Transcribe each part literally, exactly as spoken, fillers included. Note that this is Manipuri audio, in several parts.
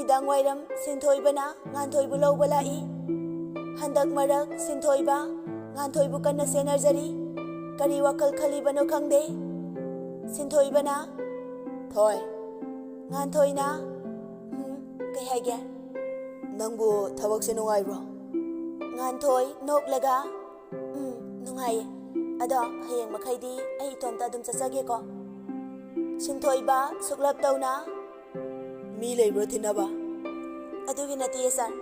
ꯅꯨꯃꯤꯗꯥꯡ ꯋꯥꯏꯔꯝ ꯁꯤꯟꯊꯣꯏꯕꯅ ꯉꯥꯟꯊꯣꯏꯕꯨ ꯂꯧꯕ ꯂꯥꯛꯏ꯫ ꯍꯟꯗꯛ ꯃꯔꯛ ꯁꯤꯟꯊꯣꯏꯕ ꯉꯥꯟꯊꯣꯏꯕꯨ ꯀꯟꯅ ꯁꯦꯟꯅꯖꯔꯤ꯫ ꯀꯔꯤ ꯋꯥꯈꯜ ꯈꯜꯂꯤꯕꯅꯣ ꯈꯪꯗꯦ꯫ ꯁꯤꯟꯊꯣꯏꯕꯅ, "ꯊꯣꯏ꯫" ꯉꯥꯟꯊꯣꯏꯅ, "ꯎꯝ, ꯀꯩ ꯍꯥꯏꯒꯦ?" "ꯅꯪꯕꯨ ꯊꯕꯛꯁꯦ ꯅꯨꯡꯉꯥꯏꯕ꯭ꯔꯣ?" ꯉꯥꯟꯊꯣꯏ ꯅꯣꯛꯂꯒ, "ꯎꯝ, ꯅꯨꯡꯉꯥꯏꯌꯦ꯫ ꯑꯗꯣ ꯍꯌꯦꯡ ꯃꯈꯩꯗꯤ ꯑꯩ ꯏꯇꯣꯝꯇ ꯑꯗꯨꯝ ꯆꯠꯆꯒꯦꯀꯣ꯫" ꯁꯤꯟꯊꯣꯏꯕ ꯁꯨꯛꯂꯞ ꯇꯧꯅ, "ꯃꯤ ꯂꯩꯕ꯭ꯔꯣ ꯊꯤꯟꯅꯕ?" "ꯑꯗꯨꯒꯤ ꯅꯠꯇꯦ ꯁꯥꯔ꯫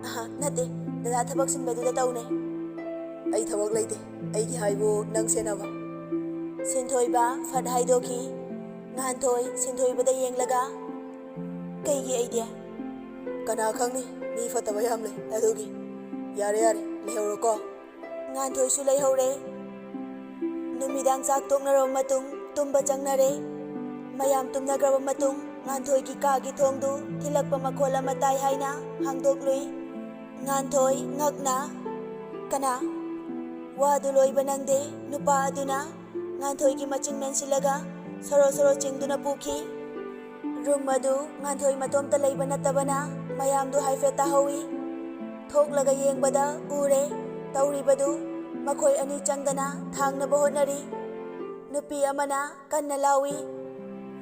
ꯑꯍ, ꯅꯠꯇꯦ, ꯗꯗꯥ ꯊꯕꯛ ꯁꯤꯟꯕꯗꯨꯗ ꯇꯧꯅꯦ꯫" "ꯑꯩ ꯊꯕꯛ ꯂꯩꯇꯦ꯫ ꯑꯩꯒꯤ ꯍꯥꯏꯕꯨ ꯅꯪ ꯁꯦꯟꯅꯕ꯫" ꯁꯤꯟꯊꯣꯏꯕ ꯐꯠ ꯍꯥꯏꯗꯣꯛꯈꯤ꯫ ꯉꯥꯟꯊꯣꯏ ꯁꯤꯟꯊꯣꯏꯕꯗ ꯌꯦꯡꯂꯒ, "ꯀꯩꯒꯤ ꯑꯩꯗꯤ?" "ꯀꯅꯥ ꯈꯪꯅꯤ, ꯃꯤ ꯐꯠꯇꯕ ꯌꯥꯝ ꯂꯩ, ꯑꯗꯨꯒꯤ꯫" "ꯌꯥꯔꯦ, ꯌꯥꯔꯦ, ꯂꯩꯍꯧꯔꯣꯀꯣ꯫" ꯉꯥꯟꯊꯣꯏꯁꯨ ꯂꯩꯍꯧꯔꯦ꯫ ꯅꯨꯃꯤꯗꯥꯡ ꯆꯥꯛ ꯇꯣꯛꯅꯔꯕ ꯃꯇꯨꯡ ꯇꯨꯝꯕ ꯆꯪꯅꯔꯦ꯫ ꯃꯌꯥꯝ ꯇꯨꯝꯅꯈ꯭ꯔꯕ ꯃꯇꯨꯡ ꯉꯥꯟꯊꯣꯏꯒꯤ ꯀꯥꯒꯤ ꯊꯣꯡꯗꯨ ꯊꯤꯜꯂꯛꯄ ꯃꯈꯣꯜ ꯑꯃ ꯇꯥꯏ ꯍꯥꯏꯅ ꯍꯥꯡꯗꯣꯛꯂꯨꯏ꯫ ꯉꯥꯟꯊꯣꯏ ꯉꯛꯅ, "ꯀꯅꯥ?" ꯋꯥꯗꯨ ꯂꯣꯏꯕ ꯅꯪꯗꯦ꯫ ꯅꯨꯄꯥ ꯑꯗꯨꯅ ꯉꯥꯟꯊꯣꯏꯒꯤ ꯃꯆꯤꯟ ꯃꯦꯟꯁꯤꯜꯂꯒ ꯁꯣꯔꯣ ꯁꯣꯔꯣ ꯆꯤꯡꯗꯨꯅ ꯄꯨꯈꯤ꯫ ꯔꯨꯝ ꯑꯗꯨ ꯉꯥꯟꯊꯣꯏ ꯃꯇꯣꯝꯇ ꯂꯩꯕ ꯅꯠꯇꯕꯅ ꯃꯌꯥꯝꯗꯨ ꯍꯥꯏꯐꯦꯠ ꯇꯥꯍꯧꯏ꯫ ꯊꯣꯛꯂꯒ ꯌꯦꯡꯕꯗ ꯎꯔꯦ ꯇꯧꯔꯤꯕꯗꯨ꯫ ꯃꯈꯣꯏ ꯑꯅꯤ ꯆꯪꯗꯅ ꯊꯥꯡꯅꯕ ꯍꯣꯠꯅꯔꯤ꯫ ꯅꯨꯄꯤ ꯑꯃꯅ ꯀꯟꯅ ꯂꯥꯎꯏ,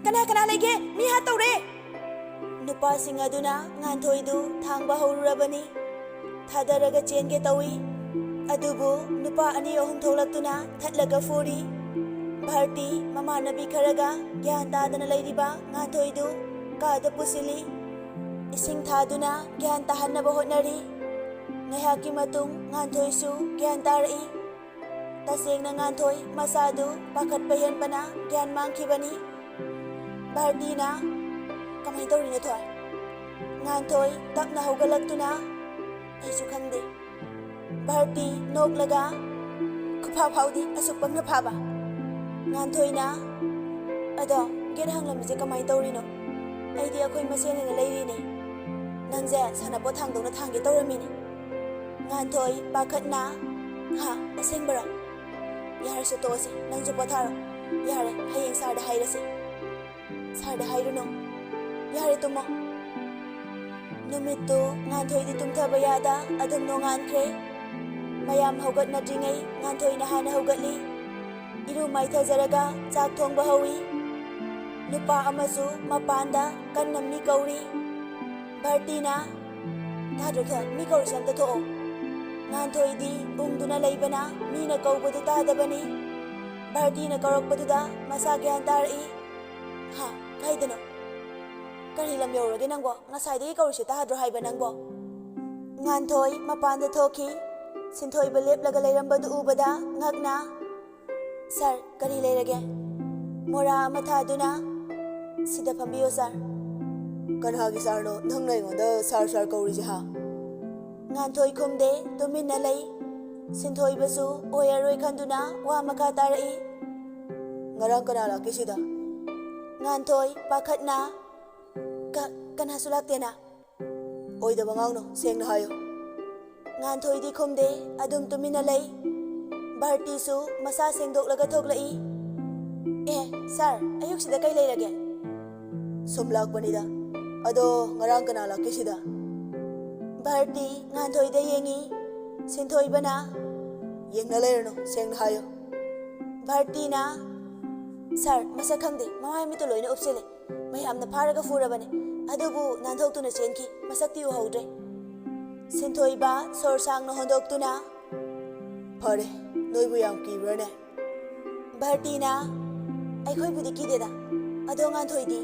"ꯀꯅꯥ ꯀꯅꯥ ꯂꯩꯒꯦ? ꯃꯤ ꯍꯥꯠꯇꯧꯔꯦ!" ꯅꯨꯄꯥꯁꯤꯡ ꯑꯗꯨꯅ ꯉꯥꯟꯊꯣꯏꯗꯨ ꯊꯥꯡꯕ ꯍꯧꯔꯨꯔꯕꯅꯤ꯫ ꯊꯥꯗꯔꯒ ꯆꯦꯟꯒꯦ ꯇꯧꯏ꯫ ꯑꯗꯨꯕꯨ ꯅꯨꯄꯥ ꯑꯅꯤ ꯑꯍꯨꯝ ꯊꯣꯛꯂꯛꯇꯨꯅ ꯊꯠꯂꯒ ꯐꯨꯔꯤ꯫ ꯚꯥꯔꯇꯤ ꯃꯃꯥꯟꯅꯕꯤ ꯈꯔꯒ ꯒ꯭ꯌꯥꯟ ꯇꯥꯗꯅ ꯂꯩꯔꯤꯕ ꯉꯥꯟꯊꯣꯏꯗꯨ ꯀꯥꯗ ꯄꯨꯁꯤꯜꯂꯤ꯫ ꯏꯁꯤꯡ ꯊꯥꯗꯨꯅ ꯒ꯭ꯌꯥꯟ ꯇꯥꯍꯟꯅꯕ ꯍꯣꯠꯅꯔꯤ꯫ ꯉꯥꯏꯍꯥꯛꯀꯤ ꯃꯇꯨꯡ ꯉꯥꯟꯊꯣꯏꯁꯨ ꯒ꯭ꯌꯥꯟ ꯇꯥꯔꯛꯏ꯫ ꯇꯁꯦꯡꯅ ꯉꯥꯟꯊꯣꯏ ꯃꯁꯥꯗꯨ ꯄꯥꯈꯠꯄ ꯍꯦꯟꯕꯅ ꯒ꯭ꯌꯥꯟ ꯃꯥꯡꯈꯤꯕꯅꯤ꯫ ꯚꯥꯔꯇꯤꯅ, "ꯀꯃꯥꯏꯅ ꯇꯧꯔꯤꯅꯣ ꯊꯣꯏ?" ꯉꯥꯟꯊꯣꯏ ꯇꯞꯅ ꯍꯧꯒꯠꯂꯛꯇꯨꯅ, "ꯑꯩꯁꯨ ꯈꯪꯗꯦ꯫" ꯚꯥꯔꯇꯤ ꯅꯣꯛꯂꯒ, "ꯈꯨꯐꯥ ꯐꯥꯎꯗꯤ ꯑꯁꯨꯛ ꯄꯪꯅ ꯐꯥꯕ?" ꯉꯥꯟꯊꯣꯏꯅ, "ꯑꯗꯣ ꯒꯦꯠ ꯍꯥꯡꯂꯝꯃꯤꯁꯦ ꯀꯃꯥꯏꯅ ꯇꯧꯔꯤꯅꯣ? ꯑꯩꯗꯤ ꯑꯩꯈꯣꯏ ꯃꯁꯦꯟ ꯑꯣꯏꯅ ꯂꯩꯔꯤꯅꯦ꯫ ꯅꯪꯁꯦ ꯁꯥꯟꯅꯄꯣꯠ ꯊꯥꯡꯗꯧꯅ ꯊꯥꯡꯒꯦ ꯇꯧꯔꯝꯃꯤꯅꯦ꯫" ꯉꯥꯟꯊꯣꯏ ꯄꯥꯈꯠꯅ, "ꯍꯥ, ꯑꯁꯦꯡꯕꯔꯣ? ꯌꯥꯔꯦꯁꯦ, ꯇꯣꯛꯑꯁꯤ, ꯅꯪꯁꯨ ꯄꯣꯊꯥꯔꯣ꯫ ꯌꯥꯔꯦ, ꯍꯌꯦꯡ ꯁꯥꯔꯗ ꯍꯥꯏꯔꯁꯤ꯫" "ꯁꯥꯔꯗ ꯍꯥꯏꯔꯨꯅꯨ꯫ ꯌꯥꯔꯦ, ꯇꯨꯝꯃꯣ꯫" ꯅꯨꯃꯤꯠꯇꯨ ꯉꯥꯟꯊꯣꯏꯗꯤ ꯇꯨꯝꯊꯕ ꯌꯥꯗ ꯑꯗꯨꯝ ꯅꯣꯡꯉꯥꯟꯈ꯭ꯔꯦ꯫ ꯃꯌꯥꯝ ꯍꯧꯒꯠꯅꯗ꯭ꯔꯤꯉꯩ ꯉꯥꯟꯊꯣꯏꯅ ꯍꯥꯟꯅ ꯍꯧꯒꯠꯂꯤ꯫ ꯏꯔꯨ ꯃꯥꯏꯊꯖꯔꯒ ꯆꯥꯛ ꯊꯣꯡꯕ ꯍꯧꯏ꯫ ꯅꯨꯄꯥ ꯑꯃꯁꯨ ꯃꯄꯥꯟꯗ ꯀꯟꯅ ꯃꯤ ꯀꯧꯔꯤ꯫ ꯚꯥꯔꯇꯤꯅ, "ꯇꯥꯗ꯭ꯔꯣ ꯊꯣꯏ, ꯃꯤ ꯀꯧꯔꯤꯁꯦ ꯑꯝꯇ ꯊꯣꯛꯑꯣ"꯫ ꯉꯥꯟꯊꯣꯏꯗꯤ ꯎꯪꯗꯨꯅ ꯂꯩꯕꯅ ꯃꯤꯅ ꯀꯧꯕꯗꯨ ꯇꯥꯗꯕꯅꯤ꯫ ꯚꯥꯔꯇꯤꯅ ꯀꯧꯔꯛꯄꯗꯨꯗ ꯃꯁꯥ ꯒ꯭ꯌꯥꯟ ꯇꯥꯔꯛꯏ꯫ "ꯍꯥ, ꯀꯥꯏꯗꯅꯣ? ꯀꯔꯤ ꯂꯝ ꯌꯧꯔꯒꯦ ꯅꯪꯕꯣ? ꯉꯁꯥꯏꯗꯒꯤ ꯀꯧꯔꯤꯁꯦ ꯇꯥꯗ꯭ꯔꯣ ꯍꯥꯏꯕ ꯅꯪꯕꯣ?" ꯉꯥꯟꯊꯣꯏ ꯃꯄꯥꯟꯗ ꯊꯣꯛꯈꯤ꯫ ꯁꯤꯟꯊꯣꯏꯕ ꯂꯦꯞꯂꯒ ꯂꯩꯔꯝꯕꯗꯨ ꯎꯕꯗ ꯉꯛꯅ, "ꯁꯥꯔ, ꯀꯔꯤ ꯂꯩꯔꯒꯦ?" ꯃꯣꯔꯥ ꯑꯃ ꯊꯥꯗꯨꯅ, "ꯁꯤꯗ ꯐꯝꯕꯤꯌꯣ ꯁꯥꯔ"꯫ "ꯀꯅꯥꯒꯤ ꯁꯥꯔꯅꯣ ꯅꯪꯅ ꯑꯩꯉꯣꯟꯗ ꯁꯥꯔ ꯁꯥꯔ ꯀꯧꯔꯤꯁꯦ, ꯍꯥ?" ꯉꯥꯟꯊꯣꯏ ꯈꯨꯝꯗꯦ, ꯇꯨꯃꯤꯟꯅ ꯂꯩ꯫ ꯁꯤꯟꯊꯣꯏꯕꯁꯨ ꯑꯣꯏꯔꯔꯣꯏ ꯈꯟꯗꯨꯅ ꯋꯥ ꯃꯈꯥ ꯇꯥꯔꯛꯏ꯫ "ꯉꯔꯥꯡ ꯀꯅꯥ ꯂꯥꯛꯀꯦ ꯁꯤꯗ?" ꯉꯥꯟꯊꯣꯏ ꯄꯥꯈꯠꯅ, "ꯀ-, ꯀꯅꯥꯁꯨ ꯂꯥꯛꯇꯦꯅ?" "ꯑꯣꯏꯗꯕ ꯉꯥꯡꯅꯨ, ꯁꯦꯡꯅ ꯍꯥꯏꯌꯨ"꯫ ꯉꯥꯟꯊꯣꯏꯗꯤ ꯈꯨꯝꯗꯦ, ꯑꯗꯨꯝ ꯇꯨꯃꯤꯟꯅ ꯂꯩ꯫ ꯚꯥꯔꯇꯤꯁꯨ ꯃꯁꯥ ꯁꯦꯡꯗꯣꯛꯂꯒ ꯊꯣꯛꯂꯛꯏ꯫ "ꯑꯦ, ꯁꯥꯔ, ꯑꯌꯨꯛꯁꯤꯗ ꯀꯩ ꯂꯩꯔꯒꯦ?" "ꯁꯨꯝ ꯂꯥꯛꯄꯅꯤꯗ꯫ ꯑꯗꯣ ꯉꯔꯥꯡ ꯀꯅꯥ ꯂꯥꯛꯀꯦ ꯁꯤꯗ?" ꯚꯥꯔꯇꯤ ꯉꯥꯟꯊꯣꯏꯗ ꯌꯦꯡꯉꯤ꯫ ꯁꯤꯟꯊꯣꯏꯕꯅ, "ꯌꯦꯡꯅ ꯂꯩꯔꯅꯨ, ꯁꯦꯡꯅ ꯍꯥꯏꯌꯨ"꯫ ꯚꯥꯔꯇꯤꯅ, "ꯁꯥꯔ, ꯃꯁꯛ ꯈꯪꯗꯦ, ꯃꯃꯥꯏ ꯃꯃꯤꯠꯇꯨ ꯂꯣꯏꯅ ꯎꯞꯁꯤꯜꯂꯦ꯫ ꯃꯌꯥꯝꯅ ꯐꯥꯔꯒ ꯐꯨꯔꯕꯅꯤ, ꯑꯗꯨꯕꯨ ꯅꯥꯟꯊꯣꯛꯇꯨꯅ ꯆꯦꯟꯈꯤ, ꯃꯁꯛꯇꯤ ꯎꯍꯧꯗ꯭ꯔꯦ"꯫ ꯁꯤꯟꯊꯣꯏꯕ ꯁꯣꯔ ꯁꯥꯡꯅ ꯍꯣꯟꯗꯣꯛꯇꯨꯅ, "ꯐꯔꯦ, ꯅꯣꯏꯕꯨ ꯌꯥꯝ ꯀꯤꯕ꯭ꯔꯅꯦ?" ꯚꯥꯔꯇꯤꯅ, "ꯑꯩꯈꯣꯏꯕꯨꯗꯤ ꯀꯤꯗꯦꯗ, ꯑꯗꯣ ꯉꯥꯟꯊꯣꯏꯗꯤ?"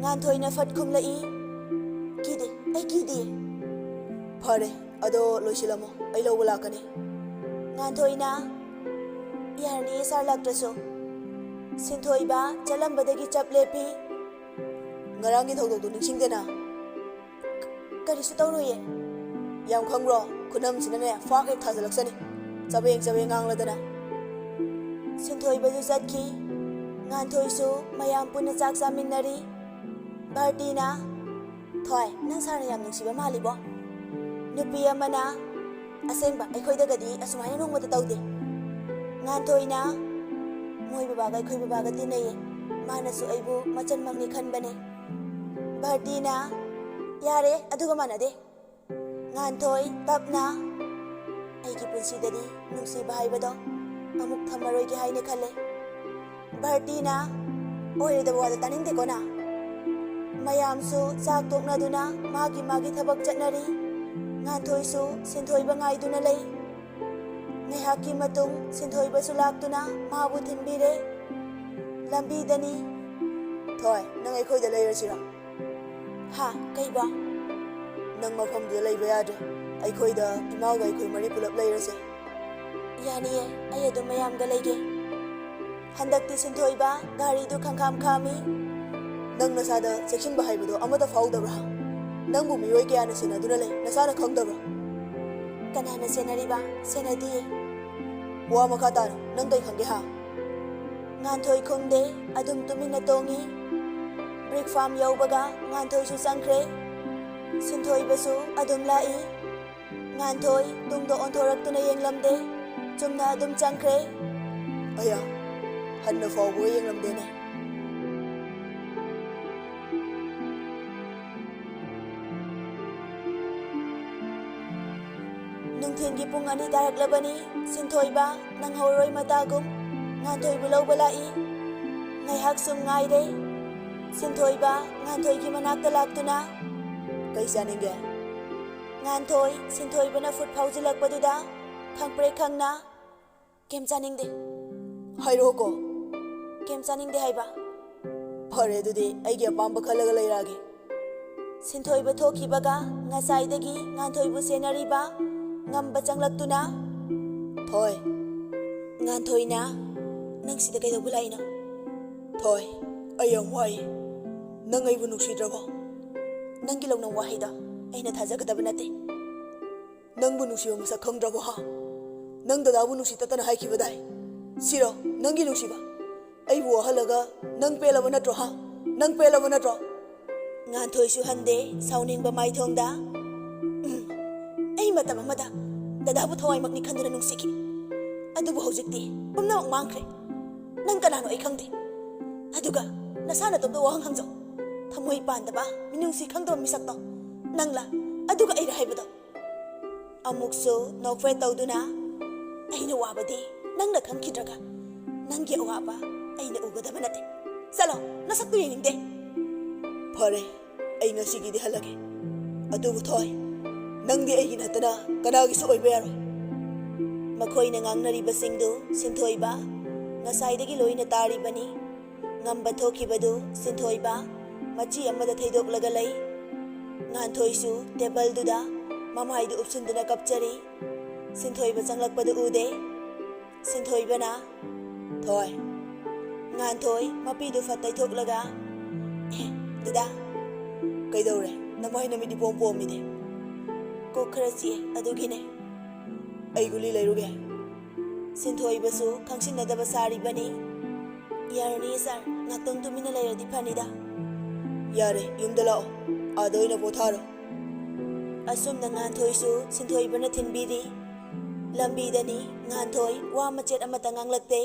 ꯉꯥꯟꯊꯣꯏꯅ ꯐꯠ ꯈꯨꯝꯂꯛꯏ, "ꯀꯤꯗꯦ, ꯑꯩ ꯀꯤꯗꯦ"꯫ "ꯐꯔꯦ, ꯑꯗꯣ ꯂꯣꯏꯁꯤꯜꯂꯝꯃꯣ, ꯑꯩ ꯂꯧꯕ ꯂꯥꯛꯀꯅꯤ"꯫ ꯉꯥꯟꯊꯣꯏꯅ, "ꯌꯥꯔꯅꯤꯌꯦ ꯁꯥꯔ ꯂꯥꯛꯇ꯭ꯔꯁꯨ"꯫ ꯁꯤꯟꯊꯣꯏꯕ ꯆꯠꯂꯝꯕꯗꯒꯤ ꯆꯞ ꯂꯦꯞꯄꯤ꯫ "ꯉꯔꯥꯡꯒꯤ ꯊꯧꯗꯣꯛꯇꯨ ꯅꯤꯡꯁꯤꯡꯗꯦꯅ?" "ꯀꯔꯤꯁꯨ ꯇꯧꯔꯣꯏꯌꯦ"꯫ "ꯌꯥꯝ ꯈꯪꯕ꯭ꯔꯣ? ꯈꯨꯅꯝꯁꯤꯅꯅꯦ ꯐꯥꯛ ꯍꯦꯛ ꯊꯥꯖꯤꯜꯂꯛꯆꯅꯤ, ꯆꯕꯦꯡ ꯆꯕꯦꯡ ꯉꯥꯡꯂꯗꯅ"꯫ ꯁꯤꯟꯊꯣꯏꯕꯁꯨ ꯆꯠꯈꯤ꯫ ꯉꯥꯟꯊꯣꯏꯁꯨ ꯃꯌꯥꯝ ꯄꯨꯟꯅ ꯆꯥꯛ ꯆꯥꯃꯤꯟꯅꯔꯤ꯫ ꯚꯥꯔꯇꯤꯅ, "ꯊꯣꯏ, ꯅꯪ ꯁꯥꯔꯅ ꯌꯥꯝ ꯅꯨꯡꯁꯤꯕ ꯃꯥꯜꯂꯤꯕꯣ"꯫ ꯅꯨꯄꯤ ꯑꯃꯅ, "ꯑꯁꯦꯡꯕ, ꯑꯩꯈꯣꯏꯗꯒꯗꯤ ꯑꯁꯨꯃꯥꯏꯅ ꯅꯣꯡꯃꯇ ꯇꯧꯗꯦ"꯫ ꯉꯥꯟꯊꯣꯏꯅ, "ꯃꯣꯏ ꯕꯕꯥꯒ ꯑꯩꯈꯣꯏ ꯕꯕꯥꯒ ꯇꯤꯟꯅꯩꯌꯦ, ꯃꯥꯅꯁꯨ ꯑꯩꯕꯨ ꯃꯆꯟꯃꯛꯅꯤ ꯈꯟꯕꯅꯦ"꯫ ꯚꯥꯔꯇꯤꯅ, ꯌꯥꯔꯦ, ꯑꯗꯨꯒ ꯃꯥꯟꯅꯗꯦ꯫ ꯉꯥꯟꯊꯣꯏ ꯇꯞꯅ, "ꯑꯩꯒꯤ ꯄꯨꯟꯁꯤꯗꯗꯤ ꯅꯨꯡꯁꯤꯕ ꯍꯥꯏꯕꯗꯣ ꯑꯃꯨꯛ ꯊꯝꯃꯔꯣꯏꯒꯦ ꯍꯥꯏꯅ ꯈꯜꯂꯦ꯫ ꯚꯥꯔꯇꯤꯅ ꯑꯣꯏꯔꯣꯏꯗꯕ ꯋꯥꯗꯣ ꯇꯥꯅꯤꯡꯗꯦꯀꯣ ꯅ?" ꯃꯌꯥꯝꯁꯨ ꯆꯥꯛ ꯇꯣꯛꯅꯗꯨꯅ ꯃꯥꯒꯤ ꯃꯥꯒꯤ ꯊꯕꯛ ꯆꯠꯅꯔꯤ꯫ ꯉꯥꯟꯊꯣꯏꯁꯨ ꯁꯤꯟꯊꯣꯏꯕ ꯉꯥꯏꯗꯨꯅ ꯂꯩ꯫ ꯉꯥꯏꯍꯥꯛꯀꯤ ꯃꯇꯨꯡ ꯁꯤꯟꯊꯣꯏꯕꯁꯨ ꯂꯥꯛꯇꯨꯅ ꯃꯥꯕꯨ ꯊꯤꯟꯕꯤꯔꯦ꯫ ꯂꯝꯕꯤꯗꯅꯤ꯫ "ꯊꯣꯏ, ꯅꯪ ꯑꯩꯈꯣꯏꯗ ꯂꯩꯔꯁꯤꯔꯣ?" "ꯍꯥ, ꯀꯩꯕꯣ?" "ꯅꯪ ꯃꯐꯝꯗꯨꯗ ꯂꯩꯕ ꯌꯥꯗ꯭ꯔꯦ꯫ ꯑꯩꯈꯣꯏꯗ ꯏꯃꯥꯒ ꯑꯩꯈꯣꯏ ꯃꯔꯤ ꯄꯨꯂꯞ ꯂꯩꯔꯁꯦ꯫" "ꯌꯥꯅꯤꯌꯦ, ꯑꯩ ꯑꯗꯨꯝ ꯃꯌꯥꯝꯒ ꯂꯩꯒꯦ꯫" ꯍꯟꯗꯛꯇꯤ ꯁꯤꯟꯊꯣꯏꯕ ꯒꯥꯔꯤꯗꯨ ꯈꯪꯈꯥꯝ ꯈꯥꯝꯃꯤ꯫ "ꯅꯪ ꯅꯁꯥꯗ ꯆꯦꯛꯁꯤꯟꯕ ꯍꯥꯏꯕꯗꯣ ꯑꯃꯠꯇ ꯐꯥꯎꯗꯕ꯭ꯔꯥ? ꯅꯪꯕꯨ ꯃꯤꯑꯣꯏ ꯀꯌꯥꯅ ꯁꯦꯟꯅꯗꯨꯅ ꯂꯩ, ꯅꯁꯥꯅ ꯈꯪꯗꯕ꯭ꯔꯥ?" "ꯀꯅꯥꯅ ꯁꯦꯟꯅꯔꯤꯕ? ꯁꯦꯟꯅꯗꯤꯌꯦ꯫" "ꯋꯥ ꯃꯈꯥ ꯇꯥꯅ ꯅꯪ ꯀꯩ ꯈꯪꯒꯦ ꯍꯥ?" ꯉꯥꯟꯊꯣꯏ ꯈꯨꯝꯗꯦ, ꯑꯗꯨꯝ ꯇꯨꯃꯤꯟꯅ ꯇꯣꯡꯉꯤ꯫ ꯕ꯭ꯔꯤꯛ ꯐꯥꯝ ꯌꯧꯕꯒ ꯉꯥꯟꯊꯣꯏꯁꯨ ꯆꯪꯈ꯭ꯔꯦ꯫ ꯁꯤꯟꯊꯣꯏꯕꯁꯨ ꯑꯗꯨꯝ ꯂꯥꯛꯏ꯫ ꯉꯥꯟꯊꯣꯏ ꯇꯨꯡꯗ ꯑꯣꯟꯊꯣꯔꯛꯇꯨꯅ ꯌꯦꯡꯂꯝꯗꯦ, ꯆꯨꯝꯅ ꯑꯗꯨꯝ ꯆꯪꯈ꯭ꯔꯦ꯫ "ꯑꯌꯥ, ꯍꯟꯅ ꯐꯥꯎꯕꯒ ꯌꯦꯡꯂꯝꯗꯦꯅꯦ꯫" ꯅꯨꯡꯊꯤꯜꯒꯤ ꯄꯨꯡ ꯑꯅꯤ ꯇꯥꯔꯛꯂꯕꯅꯤ꯫ ꯁꯤꯟꯊꯣꯏꯕ ꯅꯪꯍꯧꯔꯣꯏ ꯃꯇꯥꯒꯨꯝ ꯉꯥꯟꯊꯣꯏꯕꯨ ꯂꯧꯕ ꯂꯥꯛꯏ꯫ ꯉꯥꯏꯍꯥꯛ ꯁꯨꯝ ꯉꯥꯏꯔꯦ꯫ ꯁꯤꯟꯊꯣꯏꯕ ꯉꯥꯟꯊꯣꯏꯒꯤ ꯃꯅꯥꯛꯇ ꯂꯥꯛꯇꯨꯅ, "ꯀꯩ ꯆꯥꯅꯤꯡꯒꯦ?" ꯉꯥꯟꯊꯣꯏ ꯁꯤꯟꯊꯣꯏꯕꯅ ꯐꯨꯠ ꯐꯥꯎꯖꯤꯜꯂꯛꯄꯗꯨꯗ ꯈꯪꯄ꯭ꯔꯦꯛ ꯈꯪꯅ, "ꯀꯩꯝ ꯆꯥꯅꯤꯡꯗꯦ꯫" "ꯍꯥꯏꯔꯛꯑꯣꯀꯣ꯫" "ꯀꯩꯝ ꯆꯥꯅꯤꯡꯗꯦ ꯍꯥꯏꯕ꯫" "ꯐꯔꯦ, ꯑꯗꯨꯗꯤ ꯑꯩꯒꯤ ꯑꯄꯥꯝꯕ ꯈꯜꯂꯒ ꯂꯩꯔꯛꯑꯒꯦ꯫" ꯁꯤꯟꯊꯣꯏꯕ ꯊꯣꯛꯈꯤꯕꯒ ꯉꯁꯥꯏꯗꯒꯤ ꯉꯥꯟꯊꯣꯏꯕꯨ ꯁꯦꯟꯅꯔꯤꯕ ꯉꯝꯕ ꯆꯪꯂꯛꯇꯨꯅ, "ꯊꯣꯏ꯫" ꯉꯥꯟꯊꯣꯏꯅ, "ꯅꯪ ꯁꯤꯗ ꯀꯩꯗꯧꯕ ꯂꯥꯛꯏꯅꯣ?" "ꯊꯣꯏ, ꯑꯩ ꯌꯥꯝ ꯋꯥꯏ꯫ ꯅꯪ ꯑꯩꯕꯨ ꯅꯨꯡꯁꯤꯗ꯭ꯔꯕꯣ? ꯅꯪꯒꯤ ꯂꯧꯅꯝ ꯋꯥꯍꯩꯗꯣ ꯑꯩꯅ ꯊꯥꯖꯒꯗꯕ ꯅꯠꯇꯦ꯫ ꯅꯪꯕꯨ ꯅꯨꯡꯁꯤꯕ ꯃꯁꯛ ꯈꯪꯗ꯭ꯔꯕꯣ ꯍꯥ? ꯅꯪ ꯗꯗꯥꯕꯨ ꯅꯨꯡꯁꯤ ꯇꯠꯇꯅ ꯍꯥꯏꯈꯤꯕꯗꯥꯏ? ꯁꯤꯔꯣ ꯅꯪꯒꯤ ꯅꯨꯡꯁꯤꯕ? ꯑꯩꯕꯨ ꯋꯥꯍꯜꯂꯒ ꯅꯪ ꯄꯦꯜꯂꯕ ꯅꯠꯇ꯭ꯔꯣ ꯍꯥ? ꯅꯪ ꯄꯦꯜꯂꯕ ꯅꯠꯇ꯭ꯔꯣ?" ꯉꯥꯟꯊꯣꯏꯁꯨ ꯍꯟꯗꯦ, ꯁꯥꯎꯅꯤꯡꯕ ꯃꯥꯏꯊꯣꯡꯗ, "ꯎꯝ, ꯑꯩ ꯃꯇꯝ ꯑꯃꯗ ꯗꯗꯥꯕꯨ ꯊꯋꯥꯏꯃꯛꯅꯤ ꯈꯟꯗꯨꯅ ꯅꯨꯡꯁꯤꯈꯤ꯫ ꯑꯗꯨꯕꯨ ꯍꯧꯖꯤꯛꯇꯤ ꯄꯨꯝꯅꯃꯛ ꯃꯥꯡꯈ꯭ꯔꯦ꯫ ꯅꯪ ꯀꯅꯥꯅꯣ ꯑꯩ ꯈꯪꯗꯦ꯫ ꯑꯗꯨꯒ ꯅꯁꯥ ꯅꯇꯣꯝꯇ ꯋꯥꯍꯪ ꯍꯪꯖꯧ꯫ ꯊꯃꯣꯏ ꯄꯥꯟꯗꯕ, ꯃꯤꯅꯨꯡꯁꯤ ꯈꯪꯗꯕ ꯃꯤꯁꯛꯇꯣ ꯅꯪꯂ ꯑꯗꯨꯒ ꯑꯩꯔ ꯍꯥꯏꯕꯗꯣ? ꯑꯃꯨꯛꯁꯨ ꯅꯣꯛꯐꯦꯠ ꯇꯧꯗꯨꯅ, "ꯑꯩꯅ ꯋꯥꯕꯗꯤ ꯅꯪꯅ ꯈꯪꯈꯤꯗ꯭ꯔꯒ ꯅꯪꯒꯤ ꯑꯋꯥꯕ ꯑꯩꯅ ꯎꯒꯗꯕ ꯅꯠꯇꯦ꯫ ꯆꯠꯂꯣ, ꯅꯁꯛꯇꯨ ꯌꯦꯡꯅꯤꯡꯗꯦ꯫" "ꯐꯔꯦ, ꯑꯩ ꯉꯁꯤꯒꯤꯗꯤ ꯍꯜꯂꯒꯦ꯫ ꯑꯗꯨꯕꯨ ꯊꯣꯏ, ꯅꯪꯗꯤ ꯑꯩꯒꯤ ꯅꯠꯇꯅ ꯀꯅꯥꯒꯤꯁꯨ ꯑꯣꯏꯕ ꯌꯥꯔꯣꯏ꯫" ꯃꯈꯣꯏꯅ ꯉꯥꯡꯅꯔꯤꯕꯁꯤꯡꯗꯨ ꯁꯤꯟꯊꯣꯏꯕ ꯉꯁꯥꯏꯗꯒꯤ ꯂꯣꯏꯅ ꯇꯥꯔꯤꯕꯅꯤ꯫ ꯉꯝꯕ ꯊꯣꯛꯈꯤꯕꯗꯨ ꯁꯤꯟꯊꯣꯏꯕ ꯃꯆꯤ ꯑꯃꯗ ꯊꯩꯗꯣꯛꯂꯒ ꯂꯩ꯫ ꯉꯥꯟꯊꯣꯏꯁꯨ ꯇꯦꯕꯜꯗꯨꯗ ꯃꯃꯥꯏꯗꯨ ꯎꯞꯁꯤꯟꯗꯨꯅ ꯀꯞꯆꯔꯤ꯫ ꯁꯤꯟꯊꯣꯏꯕ ꯆꯪꯂꯛꯄꯗꯨ ꯎꯗꯦ꯫ ꯁꯤꯟꯊꯣꯏꯕꯅ, "ꯊꯣꯏ꯫" ꯉꯥꯟꯊꯣꯏ ꯃꯄꯤꯗꯨ ꯐꯠ ꯇꯩꯊꯣꯛꯂꯒ, "ꯑꯦ, ꯗꯗꯥ, ꯀꯩꯗꯧꯔꯦ? ꯅꯃꯥꯏ ꯅꯃꯤꯠ ꯏꯄꯣꯝ ꯄꯣꯝꯃꯤꯗꯤ?" "ꯀꯣꯛ ꯈꯔ ꯆꯤꯛꯑꯦ, ꯑꯗꯨꯒꯤꯅꯦ꯫" "ꯑꯩ ꯒꯨꯂꯤ ꯂꯩꯔꯨꯒꯦ꯫" ꯁꯤꯟꯊꯣꯏꯕꯁꯨ ꯈꯪꯁꯤꯟꯅꯗꯕ ꯁꯥꯔꯤꯕꯅꯤ꯫ "ꯌꯥꯔꯅꯤꯌꯦ ꯁꯥꯔ, ꯉꯥꯛꯇꯪ ꯇꯨꯃꯤꯟꯅ ꯂꯩꯔꯗꯤ ꯐꯅꯤꯗ꯫" "ꯌꯥꯔꯦ, ꯌꯨꯝꯗ ꯂꯥꯛꯑꯣ, ꯑꯥꯗ ꯑꯣꯏꯅ ꯄꯣꯊꯥꯔꯣ꯫" ꯑꯁꯨꯝꯅ ꯉꯥꯟꯊꯣꯏꯁꯨ ꯁꯤꯟꯊꯣꯏꯕꯅ ꯊꯤꯟꯕꯤꯔꯤ꯫ ꯂꯝꯕꯤꯗꯅꯤ ꯉꯥꯟꯊꯣꯏ ꯋꯥ ꯃꯆꯦꯠ ꯑꯃꯠꯇ ꯉꯥꯡꯂꯛꯇꯦ꯫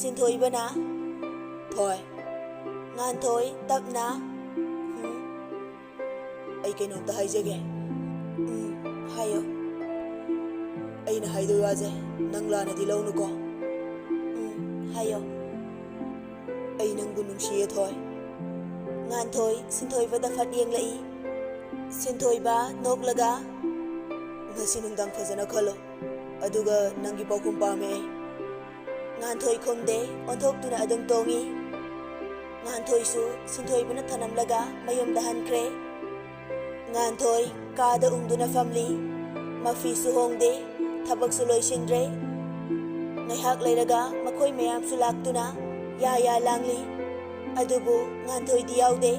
ꯁꯤꯟꯊꯣꯏꯕꯅ, "ꯊꯣꯏ꯫" ꯉꯥꯟꯊꯣꯏ ꯇꯞꯅ, "ꯎꯝ, ꯑꯩ ꯀꯩꯅꯣꯝꯇ ꯍꯥꯏꯖꯒꯦ꯫" "ꯎꯝ, ꯍꯥꯏꯌꯣ꯫" "ꯑꯩꯅ ꯍꯥꯏꯗꯣꯏ ꯋꯥꯁꯦ ꯅꯪ ꯂꯥꯟꯅꯗꯤ ꯂꯧꯅꯨꯀꯣ꯫" "ꯎꯝ, ꯍꯥꯏꯌꯣ꯫" "ꯑꯩ ꯅꯪꯕꯨ ꯅꯨꯡꯁꯤꯌꯦ, ꯊꯣꯏ꯫" ꯉꯥꯟꯊꯣꯏ ꯁꯤꯟꯊꯣꯏꯕꯗ ꯐꯠ ꯌꯦꯡꯂꯛꯏ꯫ ꯁꯤꯟꯊꯣꯏꯕ ꯅꯣꯛꯂꯒ, "ꯉꯁꯤ ꯅꯨꯡꯗꯥꯡ ꯐꯖꯅ ꯈꯜꯂꯣ, ꯑꯗꯨꯒ ꯅꯪꯒꯤ ꯄꯥꯎꯈꯨꯝ ꯄꯥꯝꯃꯦ ꯑꯩ꯫" ꯉꯥꯟꯊꯣꯏ ꯈꯨꯝꯗꯦ, ꯑꯣꯟꯊꯣꯛꯇꯨꯅ ꯑꯗꯨꯝ ꯇꯣꯡꯏ꯫ ꯉꯥꯟꯊꯣꯏꯁꯨ ꯁꯤꯟꯊꯣꯏꯕꯅ ꯊꯅꯝꯂꯒ ꯃꯌꯨꯝꯗ ꯍꯟꯈ꯭ꯔꯦ꯫ ꯉꯥꯟꯊꯣꯏ ꯀꯥꯗ ꯎꯪꯗꯨꯅ ꯐꯝꯂꯤ꯫ ꯃꯐꯤꯁꯨ ꯍꯣꯡꯗꯦ, ꯊꯕꯛꯁꯨ ꯂꯣꯏꯁꯤꯟꯗ꯭ꯔꯦ꯫ ꯉꯥꯏꯍꯥꯛ ꯂꯩꯔꯒ ꯃꯈꯣꯏ ꯃꯌꯥꯝꯁꯨ ꯂꯥꯛꯇꯨꯅ ꯌꯥ ꯌꯥ ꯂꯥꯡꯂꯤ꯫ ꯑꯗꯨꯕꯨ ꯉꯥꯟꯊꯣꯏꯗꯤ ꯌꯥꯎꯗꯦ꯫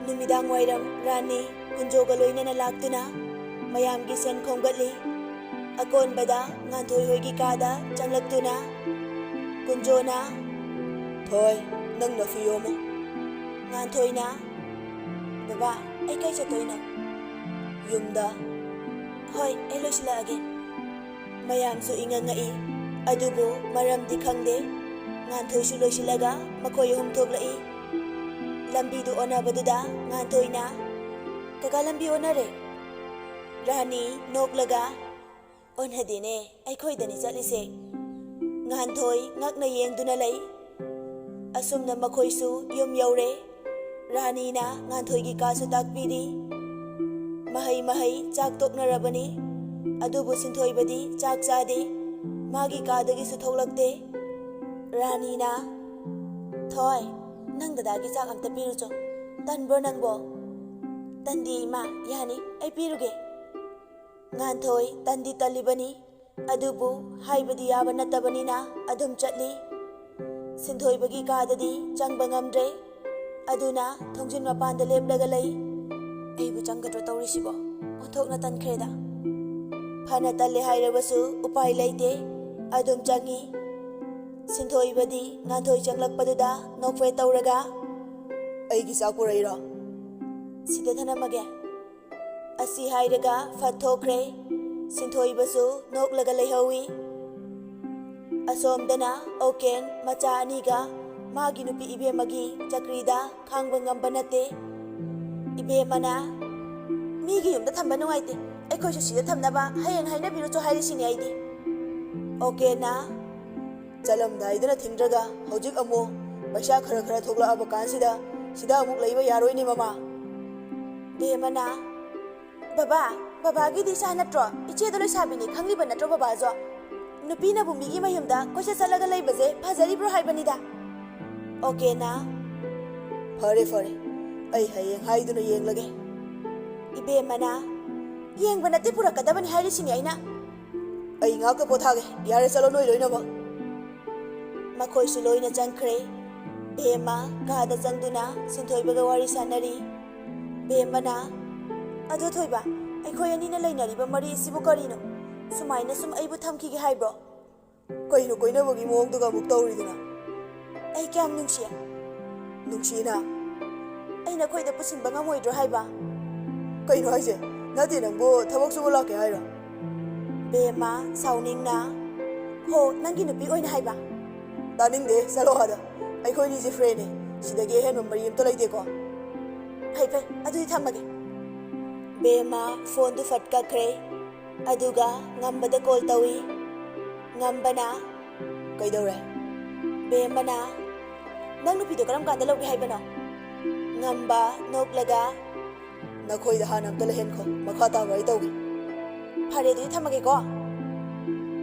ꯅꯨꯃꯤꯗꯥꯡ ꯋꯥꯏꯔꯝ ꯔꯥꯅꯤ ꯀꯨꯟꯖꯣꯒ ꯂꯣꯏꯅꯅ ꯂꯥꯛꯇꯨꯅ ꯃꯌꯥꯝꯒꯤ ꯁꯦꯟ ꯈꯣꯝꯒꯠꯂꯤ꯫ ꯑꯀꯣꯟꯕꯗ ꯉꯥꯟꯊꯣꯏ ꯍꯣꯏꯒꯤ ꯀꯥꯗ ꯆꯪꯂꯛꯇꯨꯅ ꯀꯨꯟꯖꯣꯅ, "ꯊꯣꯏ, ꯅꯪ ꯅꯐꯤ ꯌꯣꯝꯃꯨ꯫" ꯉꯥꯟꯊꯣꯏꯅ, "ꯕꯕꯥ, ꯑꯩ ꯀꯥꯏ ꯆꯠꯇꯣꯏꯅꯣ?" "ꯌꯨꯝꯗ꯫" "ꯍꯣꯏ, ꯑꯩ ꯂꯣꯏꯁꯤꯜꯂꯛꯑꯒꯦ꯫" ꯃꯌꯥꯝꯁꯨ ꯏꯉꯛ ꯉꯛꯏ꯫ ꯑꯗꯨꯕꯨ ꯃꯔꯝꯗꯤ ꯈꯪꯗꯦ꯫ ꯉꯥꯟꯊꯣꯏꯁꯨ ꯂꯣꯏꯁꯤꯜꯂꯒ ꯃꯈꯣꯏ ꯑꯍꯨꯝ ꯊꯣꯛꯂꯛꯏ꯫ ꯂꯝꯕꯤꯗꯨ ꯑꯣꯟꯅꯕꯗꯨꯗ ꯉꯥꯟꯊꯣꯏꯅ, "ꯀꯀꯥ, ꯂꯝꯕꯤ ꯑꯣꯟꯅꯔꯦ꯫ ꯔꯥꯅꯤ ꯅꯣꯛꯂꯒ, "ꯑꯣꯟꯅꯗꯦꯅꯦ, ꯑꯩꯈꯣꯏꯗꯅꯤ ꯆꯠꯂꯤꯁꯦ"꯫ ꯉꯥꯟꯊꯣꯏ ꯉꯛꯅ ꯌꯦꯡꯗꯨꯅ ꯂꯩ꯫ ꯑꯁꯨꯝꯅ ꯃꯈꯣꯏꯁꯨ ꯌꯨꯝ ꯌꯧꯔꯦ꯫ ꯔꯥꯅꯤꯅ ꯉꯥꯟꯊꯣꯏꯒꯤ ꯀꯥꯁꯨ ꯇꯥꯛꯄꯤꯔꯤ꯫ ꯃꯍꯩ ꯃꯍꯩ ꯆꯥꯛ ꯇꯣꯛꯅꯔꯕꯅꯤ꯫ ꯑꯗꯨꯕꯨ ꯁꯤꯟꯊꯣꯏꯕꯗꯤ ꯆꯥꯛ ꯆꯥꯗꯦ꯫ ꯃꯥꯒꯤ ꯀꯥꯗꯒꯤꯁꯨ ꯊꯣꯛꯂꯛꯇꯦ꯫ ꯔꯥꯅꯤꯅ, "ꯊꯣꯏ, ꯅꯪ ꯗꯗꯥꯒꯤ ꯆꯥꯛ ꯑꯝꯇ ꯄꯤꯔꯨꯆꯣ꯫ ꯇꯟꯕ꯭ꯔꯣ ꯅꯪꯕꯣ?" "ꯇꯟꯗꯦ ꯏꯃꯥ, ꯌꯥꯅꯤ, ꯑꯩ ꯄꯤꯔꯨꯒꯦ"꯫ ꯉꯥꯟꯊꯣꯏ ꯇꯟꯗꯤ ꯇꯜꯂꯤꯕꯅꯤ, ꯑꯗꯨꯕꯨ ꯍꯥꯏꯕꯗꯤ ꯌꯥꯕ ꯅꯠꯇꯕꯅꯤꯅ ꯑꯗꯨꯝ ꯆꯠꯂꯤ꯫ ꯁꯤꯟꯊꯣꯏꯕꯒꯤ ꯀꯥꯗꯗꯤ ꯆꯪꯕ ꯉꯝꯗ꯭ꯔꯦ꯫ ꯑꯗꯨꯅ ꯊꯣꯡꯖꯤꯟ ꯃꯄꯥꯟꯗ ꯂꯦꯞꯂꯒ ꯂꯩ꯫ "ꯑꯩꯕꯨ ꯆꯪꯒꯗ꯭ꯔꯣ ꯇꯧꯔꯤꯁꯤꯕꯣ? ꯑꯣꯟꯊꯣꯛꯅ ꯇꯟꯈ꯭ꯔꯦꯗ"꯫ ꯐꯅ ꯇꯜꯂꯦ ꯍꯥꯏꯔꯕꯁꯨ ꯎꯄꯥꯏ ꯂꯩꯇꯦ꯫ ꯑꯗꯨꯝ ꯆꯪꯉꯤ꯫ ꯁꯤꯟꯊꯣꯏꯕꯗꯤ ꯉꯥꯟꯊꯣꯏ ꯆꯪꯂꯛꯄꯗꯨꯗ ꯅꯣꯛꯐꯦꯠ ꯇꯧꯔꯒ, "ꯑꯩꯒꯤ ꯆꯥꯛ ꯄꯨꯔꯛꯏꯔꯣ?" "ꯁꯤꯗ ꯊꯅꯝꯃꯒꯦ"꯫ ꯑꯁꯤ ꯍꯥꯏꯔꯒ ꯐꯠ ꯊꯣꯛꯈ꯭ꯔꯦ꯫ ꯁꯤꯟꯊꯣꯏꯕꯁꯨ ꯅꯣꯛꯂꯒ ꯂꯩꯍꯧꯏ꯫ ꯑꯁꯣꯝꯗꯅ ꯑꯣꯀꯦꯟ ꯃꯆꯥ ꯑꯅꯤꯒ ꯃꯥꯒꯤ ꯅꯨꯄꯤ ꯏꯕꯦꯝꯃꯒꯤ ꯆꯀ꯭ꯔꯤꯗ ꯈꯥꯡꯕ ꯉꯝꯕ ꯅꯠꯇꯦ꯫ ꯏꯕꯦꯝꯃꯅ, "ꯃꯤꯒꯤ ꯌꯨꯝꯗ ꯊꯝꯕ ꯅꯨꯡꯉꯥꯏꯇꯦ, ꯑꯩꯈꯣꯏꯁꯨ ꯁꯤꯗ ꯊꯝꯅꯕ ꯍꯌꯦꯡ ꯍꯥꯏꯅꯕꯤꯔꯨꯆꯣ ꯍꯥꯏꯔꯤꯁꯤꯅꯤ ꯑꯩꯗꯤ"꯫ ꯑꯣꯀꯦꯟꯅ, "ꯆꯠꯂꯝꯗꯥꯏꯗꯅ ꯊꯤꯡꯗ꯭ꯔꯒ ꯍꯧꯖꯤꯛ ꯑꯃꯨꯛ ꯄꯩꯁꯥ ꯈꯔ ꯈꯔ ꯊꯣꯛꯂꯛꯑꯕ ꯀꯥꯟꯁꯤꯗ ꯁꯤꯗ ꯑꯃꯨꯛ ꯂꯩꯕ ꯌꯥꯔꯣꯏꯅꯦ ꯃꯃꯥ"꯫ ꯕꯦꯝꯃꯅ, "ꯕꯕꯥ, ꯕꯕꯥꯒꯤꯗꯤ ꯏꯆꯥ ꯅꯠꯇ꯭ꯔꯣ? ꯏꯆꯦꯗꯣ ꯂꯩꯁꯥꯕꯤꯅꯤ, ꯈꯪꯂꯤꯕ ꯅꯠꯇ꯭ꯔꯣ ꯕꯕꯥꯁꯨ? ꯅꯨꯄꯤꯅꯕꯨ ꯃꯤꯒꯤ ꯃꯌꯨꯝꯗ ꯀꯣꯏꯆꯠ ꯆꯠꯂꯒ ꯂꯩꯕꯁꯦ ꯐꯖꯔꯤꯕ꯭ꯔꯣ ꯍꯥꯏꯕꯅꯤꯗ"꯫ ꯑꯣꯀꯦꯅ, "ꯐꯔꯦ, ꯐꯔꯦ, ꯑꯩ ꯍꯌꯦꯡ ꯍꯥꯏꯗꯨꯅ ꯌꯦꯡꯂꯒꯦ"꯫ ꯏꯕꯦꯝꯃꯅ, "ꯌꯦꯡꯕ ꯅꯠꯇꯦ, ꯄꯨꯔꯛꯀꯗꯕꯅꯤ ꯍꯥꯏꯔꯤꯁꯤꯅꯤ ꯑꯩꯅ"꯫ "ꯑꯩ ꯉꯥꯛꯇ ꯄꯣꯊꯥꯒꯦ꯫ ꯌꯥꯔꯦ, ꯆꯠꯂꯣ ꯅꯣꯏ ꯂꯣꯏꯅꯃꯛ"꯫ ꯃꯈꯣꯏꯁꯨ ꯂꯣꯏꯅ ꯆꯪꯈ꯭ꯔꯦ꯫ ꯕꯦꯝꯃ ꯀꯥꯗ ꯆꯪꯗꯨꯅ ꯁꯤꯟꯊꯣꯏꯕꯒ ꯋꯥꯔꯤ ꯁꯥꯟꯅꯔꯤ꯫ ꯕꯦꯝꯃꯅ, "ꯑꯗꯣ ꯊꯣꯏꯕ, ꯑꯩꯈꯣꯏ ꯑꯅꯤꯅ ꯂꯩꯅꯔꯤꯕ ꯃꯔꯤ ꯑꯁꯤꯕꯨ ꯀꯔꯤꯅꯣ? ꯁꯨꯃꯥꯏꯅ ꯁꯨꯝ ꯑꯩꯕꯨ ꯊꯝꯈꯤꯒꯦ ꯍꯥꯏꯕ꯭ꯔꯣ?" "ꯀꯩꯅꯣ ꯀꯣꯏꯅꯕꯒꯤ ꯃꯑꯣꯡꯗꯨꯒ ꯑꯃꯨꯛ ꯇꯧꯔꯤꯗꯨꯅ?" "ꯑꯩ ꯀꯌꯥꯝ ꯅꯨꯡꯁꯤ"꯫ "ꯅꯨꯡꯁꯤꯅ?" "ꯑꯩ ꯅꯈꯣꯏꯗ ꯄꯨꯁꯤꯟꯕ ꯉꯝꯃꯣꯏꯗ꯭ꯔꯣ ꯍꯥꯏꯕ?" "ꯀꯩꯅꯣ ꯍꯥꯏꯁꯦ? ꯅꯠꯇꯦ, ꯅꯪꯕꯨ ꯊꯕꯛ ꯁꯨꯕ ꯂꯥꯛꯀꯦ ꯍꯥꯏꯔꯣ?" ꯕꯦꯝꯃ ꯁꯥꯎꯅꯤꯡꯅ, ꯍꯣ, ꯅꯪꯒꯤ ꯅꯨꯄꯤ ꯑꯣꯏꯅ ꯍꯥꯏꯕ? ꯇꯥꯅꯤꯡꯗꯦ, ꯆꯠꯂꯣ ꯑꯥꯗ꯫ ꯑꯩꯈꯣꯏꯅꯤꯁꯦ friendꯅꯦ, ꯁꯤꯗꯒꯤ ꯑꯍꯦꯟꯕ ꯃꯔꯤ ꯑꯝꯇ ꯂꯩꯇꯦꯀꯣ꯫ ꯐꯩ ꯐꯩ, ꯑꯗꯨꯗꯤ ꯊꯝꯃꯒꯦ꯫ ꯕꯦꯝꯃ ꯐꯣꯟꯗꯨ ꯐꯠ ꯀꯛꯈ꯭ꯔꯦ꯫ ꯑꯗꯨꯒ ꯉꯝꯕꯗ call ꯇꯧꯏ꯫ ꯉꯝꯕꯅ, "ꯀꯩꯗꯧꯔꯦ?" ꯕꯦꯝꯃꯅ, "ꯅꯪ ꯅꯨꯄꯤꯗꯣ ꯀꯔꯝ ꯀꯥꯟꯗ ꯂꯧꯒꯦ ꯍꯥꯏꯕꯅꯣ?" ꯉꯝꯕ ꯅꯣꯛꯂꯒ, "ꯅꯈꯣꯏꯗ ꯍꯥꯟꯅ ꯑꯝꯇ ꯂꯩꯍꯟꯈꯣ, ꯃꯈꯥ ꯇꯥꯕ ꯑꯩ ꯇꯧꯒꯦ꯫ ꯐꯔꯦ, ꯑꯗꯨꯗꯤ ꯊꯝꯃꯒꯦꯀꯣ꯫"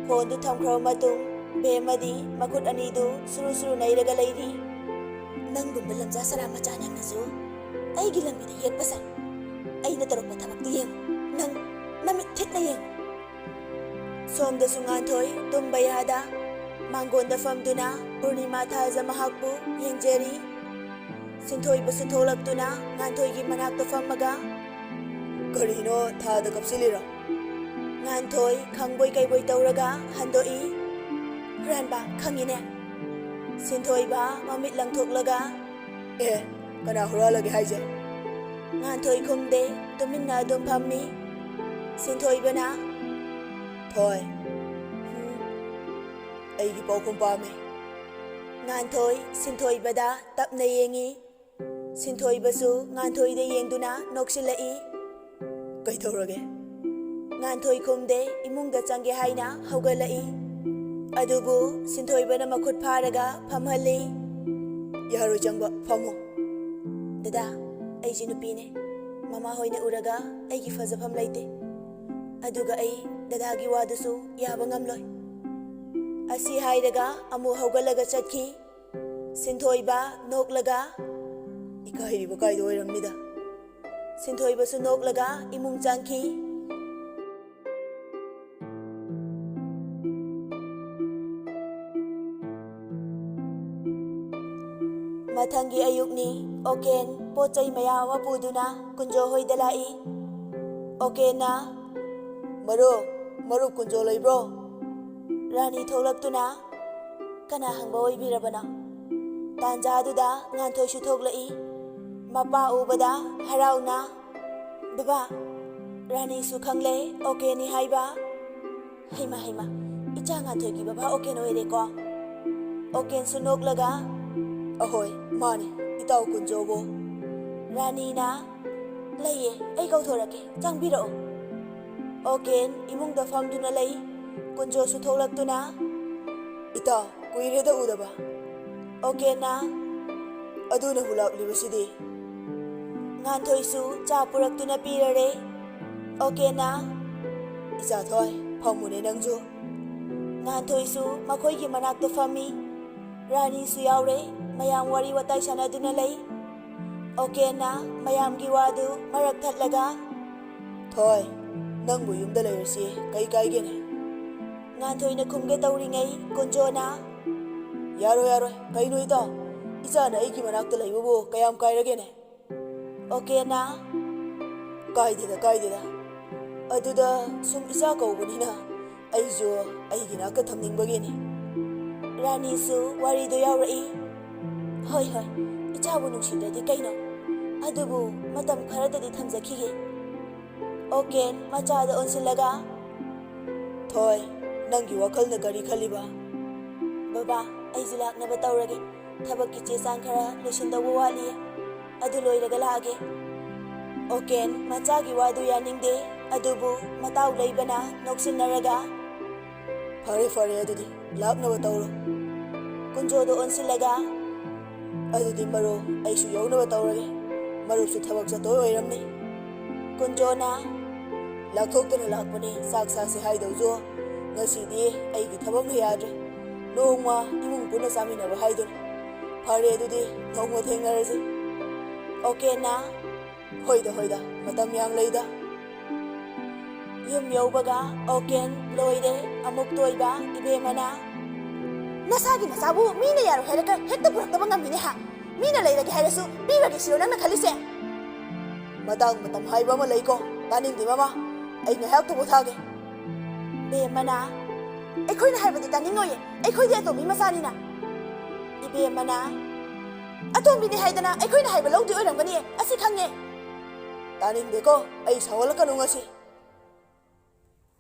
ꯐꯣꯟꯗꯨ ꯊꯝꯈ꯭ꯔꯕ ꯃꯇꯨꯡ ꯕꯦꯝꯃꯗꯤ ꯃꯈꯨꯠ ꯑꯅꯤꯗꯨ ꯁꯨꯔꯨ ꯁꯨꯔꯨ ꯅꯩꯔꯒ ꯂꯩꯔꯤ꯫ "ꯅꯪꯒꯨꯝꯕ ꯂꯝꯖꯥ ꯁꯔꯥ ꯃꯆꯥ ꯅꯪꯅꯁꯨ ꯑꯩꯒꯤ ꯂꯝꯕꯤꯗ ꯌꯦꯠꯄ ꯁꯥꯏ꯫ ꯑꯩꯅ ꯇꯧꯔꯛꯄ ꯊꯕꯛꯇꯤ ꯌꯦꯡꯉꯨ꯫ ꯅꯪ ꯅꯃꯤꯠ ꯊꯤꯠꯅ ꯌꯦꯡꯉꯨ꯫" ꯁꯣꯝꯗꯁꯨ ꯉꯥꯟꯊꯣꯏ ꯇꯨꯝꯕ ꯌꯥꯗ ꯃꯥꯡꯒꯣꯟꯗ ꯐꯝꯗꯨꯅ ꯄꯨꯔꯅꯤꯃꯥ ꯊꯥꯖ ꯃꯍꯥꯛꯄꯨ ꯌꯦꯡꯖꯔꯤ꯫ ꯁꯤꯟꯊꯣꯏꯕꯁꯨ ꯊꯣꯛꯂꯛꯇꯨꯅ ꯉꯥꯟꯊꯣꯏꯒꯤ ꯃꯅꯥꯛꯇ ꯐꯝꯃꯒ, "ꯀꯔꯤꯅꯣ, ꯊꯥꯗ ꯀꯞꯁꯤꯜꯂꯤꯔꯣ?" ꯉꯥꯟꯊꯣꯏ ꯈꯪꯕꯣꯏ ꯀꯩꯕꯣꯏ ꯇꯧꯔꯒ ꯍꯟꯗꯣꯛꯏ꯫ "ꯍꯨꯔꯥꯟꯕ, ꯈꯪꯉꯤꯅꯦ?" ꯁꯤꯟꯊꯣꯏꯕ ꯃꯃꯤꯠ ꯂꯪꯊꯣꯛꯂꯒ, "ꯑꯦ, ꯀꯅꯥ ꯍꯨꯔꯥꯜꯂꯒꯦ ꯍꯥꯏꯁꯦ?" ꯉꯥꯟꯊꯣꯏ ꯈꯨꯝꯗꯦ, ꯇꯨꯃꯤꯟꯅ ꯑꯗꯨꯝ ꯐꯝꯃꯤ꯫ ꯁꯤꯟꯊꯣꯏꯕꯅ, "ꯊꯣꯏ, ꯎꯝ, ꯑꯩꯒꯤ ꯄꯥꯎꯈꯨꯝ ꯄꯥꯝꯃꯦ꯫" ꯉꯥꯟꯊꯣꯏ ꯁꯤꯟꯊꯣꯏꯕꯗ ꯇꯞꯅ ꯌꯦꯡꯉꯤ꯫ ꯁꯤꯟꯊꯣꯏꯕꯁꯨ ꯉꯥꯟꯊꯣꯏꯗ ꯌꯦꯡꯗꯨꯅ ꯅꯣꯛꯁꯤꯜꯂꯛꯏ꯫ "ꯀꯩꯗꯧꯔꯒꯦ?" ꯉꯥꯟꯊꯣꯏ ꯈꯨꯝꯗꯦ, ꯏꯃꯨꯡꯗ ꯆꯪꯒꯦ ꯍꯥꯏꯅ ꯍꯧꯒꯠꯂꯛꯏ꯫ ꯑꯗꯨꯕꯨ ꯁꯤꯟꯊꯣꯏꯕꯅ ꯃꯈꯨꯠ ꯐꯥꯔꯒ ꯐꯝꯍꯜꯂꯤ꯫ "ꯌꯥꯔꯣꯏ ꯆꯪꯕ, ꯐꯝꯃꯣ꯫" "ꯗꯗꯥ, ꯑꯩꯁꯦ ꯅꯨꯄꯤꯅꯦ꯫ ꯃꯃꯥ ꯍꯣꯏꯅ ꯎꯔꯒ ꯑꯩꯒꯤ ꯐꯖꯐꯝ ꯂꯩꯇꯦ꯫ ꯑꯗꯨꯒ ꯑꯩ ꯗꯗꯥꯒꯤ ꯋꯥꯗꯨꯁꯨ ꯌꯥꯕ ꯉꯝꯂꯣꯏ꯫" ꯑꯁꯤ ꯍꯥꯏꯔꯒ ꯑꯃꯨꯛ ꯍꯧꯒꯠꯂꯒ ꯆꯠꯈꯤ꯫ ꯁꯤꯟꯊꯣꯏꯕ ꯅꯣꯛꯂꯒ, "ꯏꯀꯥꯏꯔꯤꯕ ꯀꯥꯏꯗꯣ ꯑꯣꯏꯔꯝꯅꯤꯗ꯫" ꯁꯤꯟꯊꯣꯏꯕꯁꯨ ꯅꯣꯛꯂꯒ ꯏꯃꯨꯡ ꯆꯪꯈꯤ꯫ ꯃꯊꯪꯒꯤ ꯑꯌꯨꯛꯅꯤ꯫ ꯑꯣꯀꯦꯟ ꯄꯣꯠ ꯆꯩ ꯃꯌꯥꯝ ꯑꯃ ꯄꯨꯗꯨꯅ ꯀꯨꯟꯖꯣ ꯍꯣꯏꯗ ꯂꯥꯛꯏ꯫ ꯑꯣꯀꯦꯟꯅ, "ꯃꯔꯨꯞ, ꯃꯔꯨꯞ ꯀꯨꯟꯖꯣ ꯂꯩꯕ꯭ꯔꯣ?" ꯔꯥꯅꯤ ꯊꯣꯛꯂꯛꯇꯨꯅ, "ꯀꯅꯥ ꯍꯪꯕ ꯑꯣꯏꯕꯤꯔꯕꯅꯣ?" ꯇꯥꯟꯖꯥꯗꯨꯗ ꯉꯥꯟꯊꯣꯏꯁꯨ ꯊꯣꯛꯂꯛꯏ꯫ ꯃꯄꯥ ꯎꯕꯗ ꯍꯔꯥꯎꯅ, "ꯕꯕꯥ, ꯔꯥꯅꯤꯁꯨ ꯈꯪꯂꯦ ꯑꯣꯀꯦꯅꯤ ꯍꯥꯏꯕ꯫" ꯍꯩꯃ ꯍꯩꯃ, "ꯏꯆꯥ ꯉꯥꯟꯊꯣꯏꯒꯤ ꯕꯕꯥ ꯑꯣꯀꯦꯟ ꯑꯣꯏꯔꯦꯀꯣ?" ꯑꯣꯀꯦꯟꯁꯨ ꯅꯣꯛꯂꯒ, "ꯑꯍꯣꯏ, ꯃꯥꯅꯤ, ꯏꯇꯥꯎ ꯀꯨꯟꯖꯣꯕꯨ?" ꯔꯥꯅꯤꯅ, "ꯂꯩꯌꯦ, ꯑꯩ ꯀꯧꯊꯣꯔꯛꯀꯦ, ꯆꯪꯕꯤꯔꯛꯑꯣ꯫" ꯑꯣꯀꯦꯟ ꯏꯃꯨꯡꯗ ꯐꯝꯗꯨꯅ ꯂꯩ꯫ ꯀꯨꯟꯖꯣꯁꯨ ꯊꯣꯛꯂꯛꯇꯨꯅ, "ꯏꯇꯥꯎ, ꯀꯨꯏꯔꯦꯗ ꯎꯗꯕ꯫" ꯑꯣꯀꯦꯟꯅ, "ꯑꯗꯨꯅꯕꯨ ꯂꯥꯛꯂꯤꯕꯁꯤꯗꯤ꯫" ꯉꯥꯟꯊꯣꯏꯁꯨ ꯆꯥ ꯄꯨꯔꯛꯇꯨꯅ ꯄꯤꯔꯔꯦ꯫ ꯑꯣꯀꯦꯟꯅ, "ꯏꯆꯥ ꯊꯣꯏ, ꯐꯝꯃꯨꯅꯦ ꯅꯪꯁꯨ꯫" ꯉꯥꯟꯊꯣꯏꯁꯨ ꯃꯈꯣꯏꯒꯤ ꯃꯅꯥꯛꯇ ꯐꯝꯃꯤ꯫ ꯔꯥꯅꯤꯁꯨ ꯌꯥꯎꯔꯦ꯫ ꯃꯌꯥꯝ ꯋꯥꯔꯤ ꯋꯥꯇꯥꯏ ꯁꯥꯟꯅꯗꯨꯅ ꯂꯩ꯫ ꯑꯣꯀꯦꯟꯅ ꯃꯌꯥꯝꯒꯤ ꯋꯥꯗꯨ ꯃꯔꯛ ꯊꯠꯂꯒ, "ꯊꯣꯏ, ꯅꯪꯕꯨ ꯌꯨꯝꯗ ꯂꯩꯔꯁꯤ ꯀꯩ ꯀꯥꯏꯒꯦꯅꯦ?" ꯉꯥꯟꯊꯣꯏꯅ ꯈꯨꯝꯒꯦ ꯇꯧꯔꯤꯉꯩ ꯀꯨꯟꯖꯣꯅ, "ꯌꯥꯔꯣꯏ, ꯌꯥꯔꯣꯏ, ꯀꯩꯅꯣ ꯏꯇꯥꯎ? ꯏꯆꯥꯅ ꯑꯩꯒꯤ ꯃꯅꯥꯛꯇ ꯂꯩꯕꯕꯨ ꯀꯌꯥꯝ ꯀꯥꯏꯔꯒꯦꯅꯦ?" ꯑꯣꯀꯦꯟꯅ, "ꯀꯥꯏꯗꯦꯗ, ꯀꯥꯏꯗꯦꯗ꯫ ꯑꯗꯨꯗ ꯁꯨꯝ ꯏꯆꯥ ꯀꯧꯕꯅꯤꯅ ꯑꯩꯁꯨ ꯑꯩꯒꯤ ꯅꯥꯛꯇ ꯊꯝꯅꯤꯡꯕꯒꯤꯅꯤ꯫" ꯔꯥꯅꯤꯁꯨ ꯋꯥꯔꯤꯗꯣ ꯌꯥꯎꯔꯛꯏ꯫ "ꯍꯣꯏ, ꯍꯣꯏ, ꯏꯆꯥꯕꯨ ꯅꯨꯡꯁꯤꯗ꯭ꯔꯗꯤ ꯀꯩꯅꯣ? ꯑꯗꯨꯕꯨ ꯃꯇꯝ ꯈꯔꯗꯗꯤ ꯊꯝꯖꯈꯤꯒꯦ꯫" ꯑꯣꯀꯦꯟ ꯃꯆꯥꯗ ꯑꯣꯟꯁꯤꯜꯂꯒ, "ꯊꯣꯏ, ꯅꯪꯒꯤ ꯋꯥꯈꯜꯅ ꯀꯔꯤ ꯈꯜꯂꯤꯕ?" "ꯕꯕꯥ, ꯑꯩꯁꯨ ꯂꯥꯛꯅꯕ ꯇꯧꯔꯒꯦ꯫ ꯊꯕꯛꯀꯤ ꯆꯦ ꯆꯥꯡ ꯈꯔ ꯂꯣꯏꯁꯤꯟꯗꯧꯕ ꯋꯥꯠꯂꯤ꯫ ꯑꯗꯨ ꯂꯣꯏꯔꯒ ꯂꯥꯛꯑꯒꯦ꯫" ꯑꯣꯀꯦꯟ ꯃꯆꯥꯒꯤ ꯋꯥꯗꯨ ꯌꯥꯅꯤꯡꯗꯦ, ꯑꯗꯨꯕꯨ ꯃꯇꯥꯎ ꯂꯩꯕꯅ ꯅꯣꯛꯁꯤꯟꯅꯔꯒ, "ꯐꯔꯦ, ꯐꯔꯦ, ꯑꯗꯨꯗꯤ ꯂꯥꯛꯅꯕ ꯇꯧꯔꯣ꯫" ꯀꯨꯟꯖꯣꯗ ꯑꯣꯟꯁꯤꯜꯂꯒ, "ꯑꯗꯨꯗꯤ ꯃꯔꯨꯞ, ꯑꯩꯁꯨ ꯌꯧꯅꯕ ꯇꯧꯔꯒꯦ꯫ ꯃꯔꯨꯞꯁꯨ ꯊꯕꯛ ꯆꯠꯇꯣꯏ ꯑꯣꯏꯔꯝꯅꯤ꯫" ꯀꯨꯟꯖꯣꯅ, "ꯂꯥꯛꯊꯣꯛꯇꯅ ꯂꯥꯛꯄꯅꯤ, ꯆꯥꯛ ꯆꯥꯁꯦ ꯍꯥꯏꯗꯧꯁꯨ꯫ ꯉꯁꯤꯗꯤ ꯑꯩꯒꯤ ꯊꯕꯛꯅ ꯌꯥꯗ꯭ꯔꯦ꯫ ꯅꯣꯡꯃ ꯏꯃꯨꯡ ꯄꯨꯟꯅ ꯆꯥꯃꯤꯟꯅꯕ ꯍꯥꯏꯗꯨꯅꯤ꯫ ꯐꯔꯦ, ꯑꯗꯨꯗꯤ ꯅꯣꯡꯃ ꯊꯦꯡꯅꯔꯁꯤ꯫" ꯑꯣꯀꯦꯅ, "ꯍꯣꯏꯗ, ꯍꯣꯏꯗ, ꯃꯇꯝ ꯌꯥꯝ ꯂꯩꯗ꯫" ꯌꯨꯝ ꯌꯧꯕꯒ ꯑꯣꯀꯦꯟ ꯂꯣꯏꯔꯦ꯫ ꯑꯃꯨꯛ ꯇꯣꯏꯕ ꯏꯕꯦꯝꯃꯅ, "ꯅꯁꯥꯒꯤ ꯅꯆꯥꯕꯨ ꯃꯤꯅ ꯌꯥꯔꯣꯏ ꯍꯥꯏꯔꯒ ꯍꯦꯛꯇ ꯄꯨꯔꯛꯇꯕ ꯉꯝꯃꯤꯅꯦ ꯍꯥ? ꯃꯤꯅ ꯂꯩꯔꯒꯦ ꯍꯥꯏꯔꯁꯨ ꯄꯤꯔꯒꯦ ꯁꯤꯔꯣ ꯅꯪꯅ ꯈꯜꯂꯤꯁꯦ?" "ꯃꯇꯥꯡ ꯃꯇꯝ ꯍꯥꯏꯕ ꯑꯃ ꯂꯩꯀꯣ, ꯇꯥꯅꯤꯡꯗꯦ ꯃꯃꯥ꯫ ꯑꯩ ꯉꯥꯏꯍꯥꯛꯇ ꯄꯣꯊꯥꯒꯦ꯫" ꯕꯦꯝꯃꯅ, "ꯑꯩꯈꯣꯏꯅ ꯍꯥꯏꯕꯗꯤ ꯇꯥꯅꯤꯡꯉꯣꯏꯌꯦ, ꯑꯩꯈꯣꯏꯗꯤ ꯑꯇꯣꯝꯕꯤ ꯃꯆꯥꯅꯤꯅ꯫" ꯏꯕꯦꯝꯃꯅ, "ꯑꯇꯣꯝꯕꯤꯅꯤ ꯍꯥꯏꯗꯅ ꯑꯩꯈꯣꯏꯅ ꯍꯥꯏꯕ ꯂꯧꯗꯣꯏ ꯑꯣꯏꯔꯝꯒꯅꯤꯌꯦ, ꯑꯁꯤ ꯈꯪꯉꯦ꯫" "ꯇꯥꯅꯤꯡꯗꯦꯀꯣ, ꯑꯩ ꯁꯥꯎꯍꯜꯂꯛꯀꯅꯨ ꯉꯁꯤ꯫"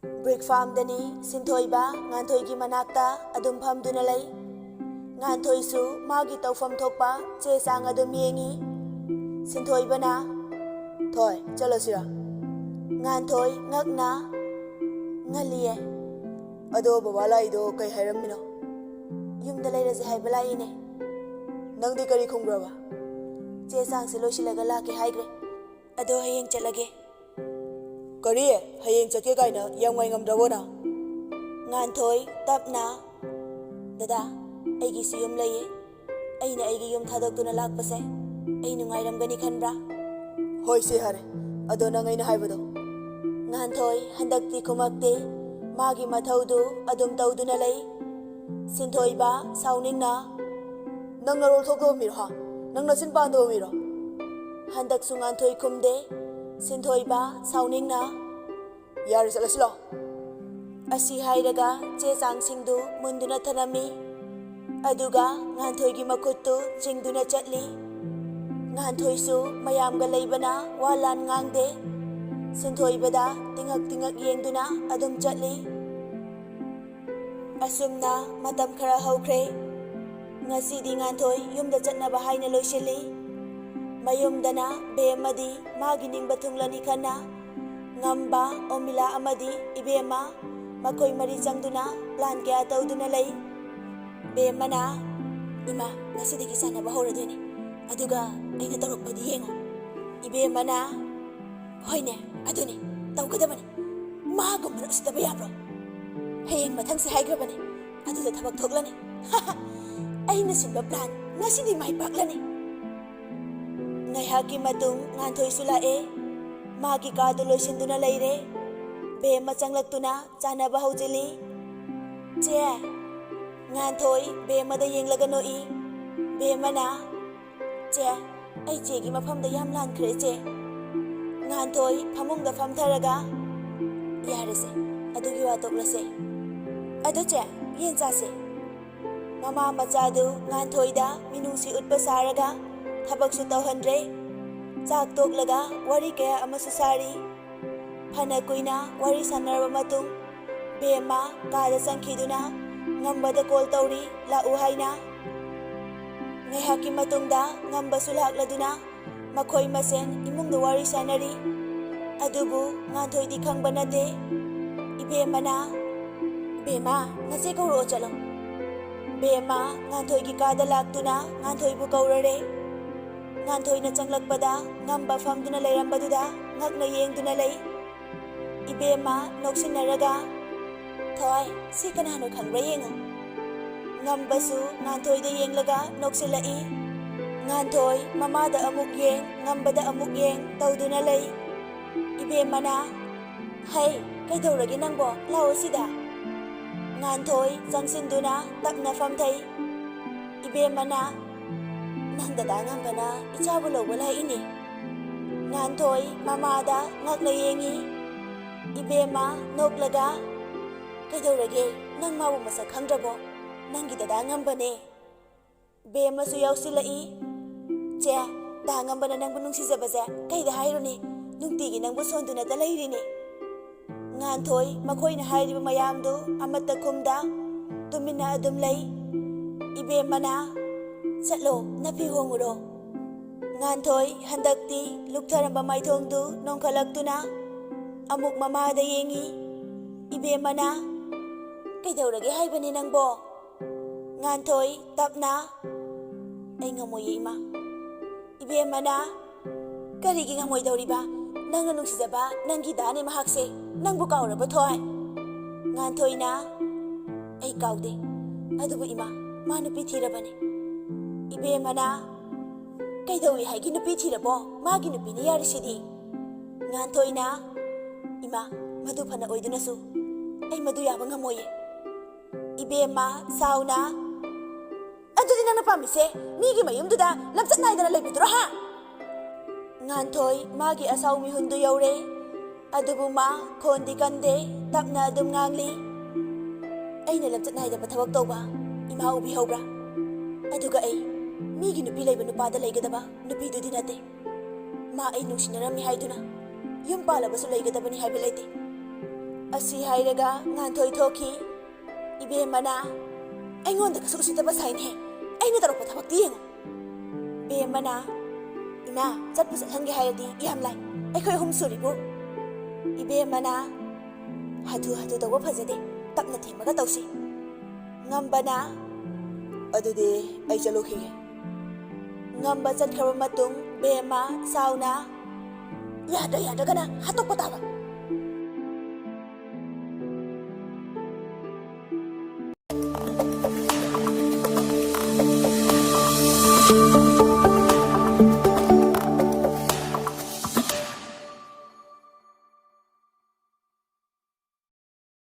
ꯕ꯭ꯔꯤꯛ ꯐꯥꯔꯝꯗꯅꯤ ꯁꯤꯟꯊꯣꯏꯕ ꯉꯥꯟꯊꯣꯏꯒꯤ ꯃꯅꯥꯛꯇ ꯑꯗꯨꯝ ꯐꯝꯗꯨꯅ ꯂꯩ꯫ ꯉꯥꯟꯊꯣꯏꯁꯨ ꯃꯥꯒꯤ ꯇꯧꯐꯝ ꯊꯣꯛꯄ ꯆꯦ ꯆꯥꯡ ꯑꯗꯨꯝ ꯌꯦꯡꯉꯤ꯫ ꯁꯤꯟꯊꯣꯏꯕꯅ, "ꯊꯣꯏ, ꯆꯠꯂꯁꯤꯔ?" ꯉꯥꯟꯊꯣꯏ ꯉꯛꯅ, "ꯉꯜꯂꯤꯌꯦ꯫" "ꯑꯗꯣ ꯕꯕꯥ ꯂꯥꯛꯏꯗꯣ ꯀꯩ ꯍꯥꯏꯔꯝꯃꯤꯅꯣ?" "ꯌꯨꯝꯗ ꯂꯩꯔꯁꯦ ꯍꯥꯏꯕ ꯂꯥꯛꯏꯅꯦ꯫" "ꯅꯪꯗꯤ ꯀꯔꯤ ꯈꯨꯝꯈ꯭ꯔꯕ?" "ꯆꯦ ꯆꯥꯡꯁꯦ ꯂꯣꯏꯁꯤꯜꯂꯒ ꯂꯥꯛꯀꯦ ꯍꯥꯏꯈ꯭ꯔꯦ꯫ ꯑꯗꯣ ꯍꯌꯦꯡ ꯆꯠꯂꯒꯦ꯫" "ꯀꯔꯤ? ꯍꯌꯦꯡ ꯆꯠꯀꯦ ꯀꯥꯏꯅ ꯌꯥꯝ ꯉꯥꯏ ꯉꯝꯗ꯭ꯔꯕꯣ ꯅꯪ?" ꯉꯥꯟꯊꯣꯏ ꯇꯞꯅ, "ꯗꯗꯥ, ꯑꯩꯒꯤꯁꯨ ꯌꯨꯝ ꯂꯩꯌꯦ꯫ ꯑꯩꯅ ꯑꯩꯒꯤ ꯌꯨꯝ ꯊꯥꯗꯣꯛꯇꯨꯅ ꯂꯥꯛꯄꯁꯦ ꯑꯩ ꯅꯨꯡꯉꯥꯏꯔꯝꯒꯅꯤ ꯈꯟꯕ꯭ꯔꯥ?" "ꯍꯣꯏ ꯁꯦ, ꯌꯥꯔꯦ꯫ ꯑꯗꯣ ꯅꯪ ꯑꯩꯅ ꯍꯥꯏꯕꯗꯣ?" ꯉꯥꯟꯊꯣꯏ ꯍꯟꯗꯛꯇꯤ ꯈꯨꯝꯃꯛꯇꯦ꯫ ꯃꯥꯒꯤ ꯃꯊꯧꯗꯨ ꯑꯗꯨꯝ ꯇꯧꯗꯨꯅ ꯂꯩ꯫ ꯁꯤꯟꯊꯣꯏꯕ ꯁꯥꯎꯅꯤꯡꯅ, "ꯅꯪ ꯅꯔꯣꯜ ꯊꯣꯛꯇꯕ ꯃꯤꯔꯣ, ꯍꯥ? ꯅꯪ ꯅꯆꯤꯟ ꯄꯥꯟꯗꯕ ꯃꯤꯔꯣ?" ꯍꯟꯗꯛꯁꯨ ꯉꯥꯟꯊꯣꯏ ꯈꯨꯝꯗꯦ꯫ ꯁꯤꯟꯊꯣꯏꯕ ꯁꯥꯎꯅꯤꯡꯅ, "ꯌꯥꯔꯦ, ꯆꯠꯂꯁꯤ ꯂꯥꯛꯑꯣ꯫" ꯑꯁꯤ ꯍꯥꯏꯔꯒ ꯆꯦ ꯆꯥꯡꯁꯤꯡꯗꯨ ꯃꯨꯟꯗꯨꯅ ꯊꯅꯝꯃꯤ꯫ ꯑꯗꯨꯒ ꯉꯥꯟꯊꯣꯏꯒꯤ ꯃꯈꯨꯠꯇꯨ ꯆꯤꯡꯗꯨꯅ ꯆꯠꯂꯤ꯫ ꯉꯥꯟꯊꯣꯏꯁꯨ ꯃꯌꯥꯝꯒ ꯂꯩꯕꯅ ꯋꯥ ꯂꯥꯟ ꯉꯥꯡꯗꯦ꯫ ꯁꯤꯟꯊꯣꯏꯕꯗ ꯇꯤꯡꯉꯛ ꯇꯤꯡꯉꯛ ꯌꯦꯡꯗꯨꯅ ꯑꯗꯨꯝ ꯆꯠꯂꯤ꯫ ꯑꯁꯨꯝꯅ ꯃꯇꯝ ꯈꯔ ꯍꯧꯈ꯭ꯔꯦ꯫ ꯉꯁꯤꯗꯤ ꯉꯥꯟꯊꯣꯏ ꯌꯨꯝꯗ ꯆꯠꯅꯕ ꯍꯥꯏꯅ ꯂꯣꯏꯁꯤꯜꯂꯤ꯫ ꯃꯌꯨꯝꯗꯅ ꯕꯦꯝꯃꯗꯤ ꯃꯥꯒꯤ ꯅꯤꯡꯕ ꯊꯨꯡꯂꯅꯤ ꯈꯟꯅ ꯉꯝꯕ ꯑꯣꯃꯤꯂꯥ ꯑꯃꯗꯤ ꯏꯕꯦꯝꯃ, ꯃꯈꯣꯏ ꯃꯔꯤ ꯆꯪꯗꯨꯅ ꯄ꯭ꯂꯥꯟ ꯀꯌꯥ ꯇꯧꯗꯨꯅ ꯂꯩ꯫ ꯕꯦꯝꯃꯅ, "ꯏꯃꯥ, ꯉꯁꯤꯗꯒꯤ ꯆꯥꯟꯅꯕ ꯍꯧꯔꯗꯣꯏꯅꯦ꯫ ꯑꯗꯨꯒ ꯑꯩꯅ ꯇꯧꯔꯛꯄꯗꯤ ꯌꯦꯡꯉꯣ꯫" ꯏꯕꯦꯝꯃꯅ, "ꯍꯣꯏꯅꯦ, ꯑꯗꯨꯅꯦ, ꯇꯧꯒꯗꯕꯅꯦ꯫ ꯃꯥꯒꯨꯝꯕꯅ ꯎꯁꯤꯠꯇꯕ ꯌꯥꯕ꯭ꯔꯣ? ꯍꯌꯦꯡ ꯃꯊꯪꯁꯦ ꯍꯥꯏꯈ꯭ꯔꯕꯅꯦ, ꯑꯗꯨꯗ ꯊꯕꯛ ꯊꯣꯛꯂꯅꯤ꯫" "ꯑꯩꯅ ꯁꯤꯟꯕ ꯄ꯭ꯂꯥꯟ ꯉꯁꯤꯗꯤ ꯃꯥꯏ ꯄꯥꯛꯂꯅꯤ꯫" ꯉꯥꯏꯍꯥꯛꯀꯤ ꯃꯇꯨꯡ ꯉꯥꯟꯊꯣꯏꯁꯨ ꯂꯥꯛꯑꯦ꯫ ꯃꯥꯒꯤ ꯀꯥꯗꯨ ꯂꯣꯏꯁꯤꯟꯗꯨꯅ ꯂꯩꯔꯦ꯫ ꯕꯦꯝꯃ ꯆꯪꯂꯛꯇꯨꯅ ꯆꯥꯅꯕ ꯍꯧꯖꯤꯜꯂꯤ꯫ "ꯆꯦ!" ꯉꯥꯟꯊꯣꯏ ꯕꯦꯝꯃꯗ ꯌꯦꯡꯂꯒ ꯅꯣꯛꯏ꯫ ꯕꯦꯝꯃꯅ, "ꯆꯦ, ꯑꯩ ꯆꯦꯒꯤ ꯃꯐꯝꯗ ꯌꯥꯝ ꯂꯥꯟꯈ꯭ꯔꯦ, ꯆꯦ꯫" ꯉꯥꯟꯊꯣꯏ ꯐꯃꯨꯡꯗ ꯐꯝꯊꯔꯒ, "ꯌꯥꯔꯦꯁꯦ, ꯑꯗꯨꯒꯤ ꯋꯥ ꯇꯣꯛꯂꯁꯦ꯫ ꯑꯗꯣ ꯆꯦ, ꯌꯦꯟ ꯆꯥꯁꯦ꯫" ꯃꯃꯥ ꯃꯆꯥꯗꯨ ꯉꯥꯟꯊꯣꯏꯗ ꯃꯤꯅꯨꯡꯁꯤ ꯎꯠꯄ ꯁꯥꯔꯒ ꯊꯕꯛꯁꯨ ꯇꯧꯍꯟꯗ꯭ꯔꯦ꯫ ꯆꯥꯛ ꯇꯣꯛꯂꯒ ꯋꯥꯔꯤ ꯀꯌꯥ ꯑꯃꯁꯨ ꯁꯥꯔꯤ꯫ ꯐꯅ ꯀꯨꯏꯅ ꯋꯥꯔꯤ ꯁꯥꯟꯅꯔꯕ ꯃꯇꯨꯡ, ꯕꯦꯝꯃ ꯀꯥꯗ ꯆꯪꯈꯤꯗꯨꯅ ꯉꯝꯕꯗ ꯀꯣꯜ ꯇꯧꯔꯤ, "ꯂꯥꯛꯎ" ꯍꯥꯏꯅ꯫ ꯉꯥꯏꯍꯥꯛꯀꯤ ꯃꯇꯨꯡꯗ ꯉꯝꯕꯁꯨ ꯂꯥꯛꯂꯗꯨꯅ ꯃꯈꯣꯏ ꯃꯁꯦꯟ ꯏꯃꯨꯡꯗ ꯋꯥꯔꯤ ꯁꯥꯟꯅꯔꯤ꯫ ꯑꯗꯨꯕꯨ ꯉꯥꯟꯊꯣꯏꯗꯤ ꯈꯪꯕ ꯅꯠꯇꯦ꯫ ꯏꯕꯦꯝꯃꯅ, "ꯕꯦꯝꯃ, ꯅꯆꯦ ꯀꯧꯔꯛꯑꯣ ꯆꯠꯂꯣ꯫" ꯕꯦꯝꯃ ꯉꯥꯟꯊꯣꯏꯒꯤ ꯀꯥꯗ ꯂꯥꯛꯇꯨꯅ ꯉꯥꯟꯊꯣꯏꯕꯨ ꯀꯧꯔꯔꯦ꯫ ꯉꯥꯟꯊꯣꯏꯅ ꯆꯪꯂꯛꯄꯗ ꯉꯝꯕ ꯐꯝꯗꯨꯅ ꯂꯩꯔꯝꯕꯗꯨꯗ ꯉꯛꯅ ꯌꯦꯡꯗꯨꯅ ꯂꯩ꯫ ꯏꯕꯦꯝꯃ ꯅꯣꯛꯁꯤꯟꯅꯔꯒ, "ꯊꯣꯏ, ꯁꯤ ꯀꯅꯥꯅꯣ ꯈꯪꯕ꯭ꯔꯥ ꯌꯦꯡꯉꯨ꯫" ꯉꯝꯕꯁꯨ ꯉꯥꯟꯊꯣꯏꯗ ꯌꯦꯡꯂꯒ ꯅꯣꯛꯁꯤꯜꯂꯛꯏ꯫ ꯉꯥꯟꯊꯣꯏ ꯃꯃꯥꯗ ꯑꯃꯨꯛ ꯌꯦꯡ, ꯉꯝꯕꯗ ꯑꯃꯨꯛ ꯌꯦꯡ ꯇꯧꯗꯨꯅ ꯂꯩ꯫ ꯏꯕꯦꯝꯃꯅ, "ꯍꯩ, ꯀꯩꯗꯧꯔꯒꯦ ꯅꯪꯕꯣ? ꯂꯥꯛꯑꯣ ꯁꯤꯗ꯫" ꯉꯥꯟꯊꯣꯏ ꯆꯪꯁꯤꯟꯗꯨꯅ ꯇꯞꯅ ꯐꯝꯊꯩ꯫ ꯏꯕꯦꯝꯃꯅ, "ꯅꯪ ꯗꯗꯥ ꯉꯝꯕꯅ ꯏꯆꯥꯕꯨ ꯂꯧꯕ ꯂꯥꯛꯏꯅꯦ꯫" ꯉꯥꯟꯊꯣꯏ ꯃꯃꯥꯗ ꯉꯛꯅ ꯌꯦꯡꯉꯤ꯫ ꯏꯕꯦꯝꯃ ꯅꯣꯛꯂꯒ, "ꯀꯩꯗꯧꯔꯒꯦ? ꯅꯪ ꯃꯥꯕꯨ ꯃꯁꯛ ꯈꯪꯗ꯭ꯔꯕꯣ? ꯅꯪꯒꯤ ꯗꯗꯥ ꯉꯝꯕꯅꯦ꯫" ꯕꯦꯝꯃꯁꯨ ꯌꯥꯎꯁꯤꯜꯂꯛꯏ꯫ "ꯆꯦ, ꯗꯥ ꯉꯝꯕꯅ ꯅꯪꯕꯨ ꯅꯨꯡꯁꯤꯖꯕꯁꯦ ꯀꯩꯗ ꯍꯥꯏꯔꯨꯅꯤ? ꯅꯨꯡꯇꯤꯒꯤ ꯅꯪꯕꯨ ꯁꯣꯟꯗꯨꯅꯇ ꯂꯩꯔꯤꯅꯤ꯫" ꯉꯥꯟꯊꯣꯏ ꯃꯈꯣꯏꯅ ꯍꯥꯏꯔꯤꯕ ꯃꯌꯥꯝꯗꯨ ꯑꯃꯠꯇ ꯈꯨꯝꯗ ꯇꯨꯃꯤꯟꯅ ꯑꯗꯨꯝ ꯂꯩ꯫ ꯏꯕꯦꯝꯃꯅ, "ꯆꯠꯂꯣ, ꯅꯐꯤ ꯍꯣꯡꯉꯨꯔꯣ꯫" ꯉꯥꯟꯊꯣꯏ ꯍꯟꯗꯛꯇꯤ ꯂꯨꯛꯊꯔꯝꯕ ꯃꯥꯏꯊꯣꯡꯗꯨ ꯅꯣꯡꯈꯠꯂꯛꯇꯨꯅ ꯑꯃꯨꯛ ꯃꯃꯥꯗ ꯌꯦꯡꯉꯤ꯫ ꯏꯕꯦꯝꯃꯅ, "ꯀꯩꯗꯧꯔꯒꯦ ꯍꯥꯏꯕꯅꯤ ꯅꯪꯕꯣ?" ꯉꯥꯟꯊꯣꯏ ꯇꯞꯅ, "ꯑꯩ ꯉꯝꯃꯣꯏꯌꯦ, ꯏꯃꯥ꯫" ꯏꯕꯦꯝꯃꯅ, "ꯀꯔꯤꯒꯤ ꯉꯝꯃꯣꯏꯗꯧꯔꯤꯕ? ꯅꯪꯅ ꯅꯨꯡꯁꯤꯖꯕ ꯅꯪꯒꯤ ꯗꯥꯅꯦ ꯃꯍꯥꯛꯁꯦ꯫ ꯅꯪꯕꯨ ꯀꯥꯎꯔꯕ, ꯊꯣꯏ?" ꯉꯥꯟꯊꯣꯏꯅ, "ꯑꯩ ꯀꯥꯎꯗꯦ꯫ ꯑꯗꯨꯕꯨ ꯏꯃꯥ, ꯃꯥ ꯅꯨꯄꯤ ꯊꯤꯔꯕꯅꯦ꯫" ꯏꯕꯦꯝꯃꯅ, "ꯀꯩꯗꯧꯏ ꯍꯥꯏꯒꯦ ꯅꯨꯄꯤ ꯊꯤꯔꯕꯣ? ꯃꯥꯒꯤ ꯅꯨꯄꯤꯅ ꯌꯥꯔꯤꯁꯤꯗꯤ꯫" ꯉꯥꯟꯊꯣꯏꯅ, "ꯏꯃꯥ, ꯃꯗꯨ ꯐꯅ ꯑꯣꯏꯗꯨꯅꯁꯨ ꯑꯩ ꯃꯗꯨ ꯌꯥꯕ ꯉꯝꯃꯣꯏꯌꯦ꯫" ꯏꯕꯦꯝꯃ ꯁꯥꯎꯅ, "ꯑꯗꯨꯗꯤ ꯅꯪꯅ ꯄꯥꯝꯃꯤꯁꯦ ꯃꯤꯒꯤ ꯃꯌꯨꯝꯗꯨꯗ ꯂꯝꯆꯠ ꯅꯥꯏꯗꯅ ꯂꯩꯕꯗꯨꯔꯣ, ꯍꯥ?" ꯉꯥꯟꯊꯣꯏ ꯃꯥꯒꯤ ꯑꯁꯥꯎ ꯃꯤꯍꯨꯟꯗꯨ ꯌꯧꯔꯦ꯫ ꯑꯗꯨꯕꯨ ꯃꯥ ꯈꯣꯟꯗꯤ ꯀꯟꯗꯦ, ꯇꯞꯅ ꯑꯗꯨꯝ ꯉꯥꯡꯂꯤ꯫ "ꯑꯩꯅ ꯂꯝꯆꯠ ꯅꯥꯏꯗꯕ ꯊꯕꯛ ꯇꯧꯕ ꯏꯃꯥ ꯎꯕꯤꯍꯧꯕ꯭ꯔꯥ? ꯑꯗꯨꯒ ꯑꯩ ꯃꯤꯒꯤ ꯅꯨꯄꯤ ꯂꯩꯕ ꯅꯨꯄꯥꯗ ꯂꯩꯒꯗꯕ ꯅꯨꯄꯤꯗꯨꯗꯤ ꯅꯠꯇꯦ꯫ ꯃꯥ ꯑꯩ ꯅꯨꯡꯁꯤꯅꯔꯝꯃꯤ ꯍꯥꯏꯗꯨꯅ ꯌꯨꯝ ꯄꯥꯜꯂꯕꯁꯨ ꯂꯩꯒꯗꯕꯅꯤ ꯍꯥꯏꯕ ꯂꯩꯇꯦ꯫ ꯑꯁꯤ ꯍꯥꯏꯔꯒ ꯉꯥꯟꯊꯣꯏ ꯊꯣꯛꯈꯤ꯫ ꯏꯕꯦꯝꯃꯅ ꯑꯩꯉꯣꯟꯗꯒꯁꯨ ꯎꯁꯤꯠꯇꯕ ꯁꯥꯏꯅꯦ꯫ ꯑꯩꯅ ꯇꯧꯔꯛꯄ ꯊꯕꯛꯇꯤ ꯌꯦꯡꯉꯨ꯫ ꯏꯕꯦꯝꯃꯅ, "ꯏꯃꯥ, ꯆꯠꯄꯨ ꯆꯠꯍꯟꯒꯦ ꯍꯥꯏꯔꯗꯤ ꯌꯥꯝ ꯂꯥꯏ꯫ ꯑꯩꯈꯣꯏ ꯑꯍꯨꯝ ꯁꯨꯔꯤꯕꯨ"꯫ ꯏꯕꯦꯝꯃꯅ, "ꯍꯥꯊꯨ ꯍꯥꯊꯨ ꯇꯧꯕ ꯐꯖꯗꯦ꯫ ꯇꯞꯅ ꯊꯦꯝꯃꯒ ꯇꯧꯁꯤ"꯫ ꯉꯝꯕꯅ, "ꯑꯗꯨꯗꯤ ꯑꯩ ꯆꯠꯂꯨꯈꯤꯒꯦ"꯫ ꯉꯝꯕ ꯆꯠꯈ꯭ꯔꯕ ꯃꯇꯨꯡ ꯕꯦꯝꯃ ꯆꯥꯎꯅ, "ꯌꯥꯗ꯭ꯔ ꯌꯥꯗ꯭ꯔꯒꯅ ꯍꯥꯠꯇꯣꯛꯄ ꯇꯥꯕ"꯫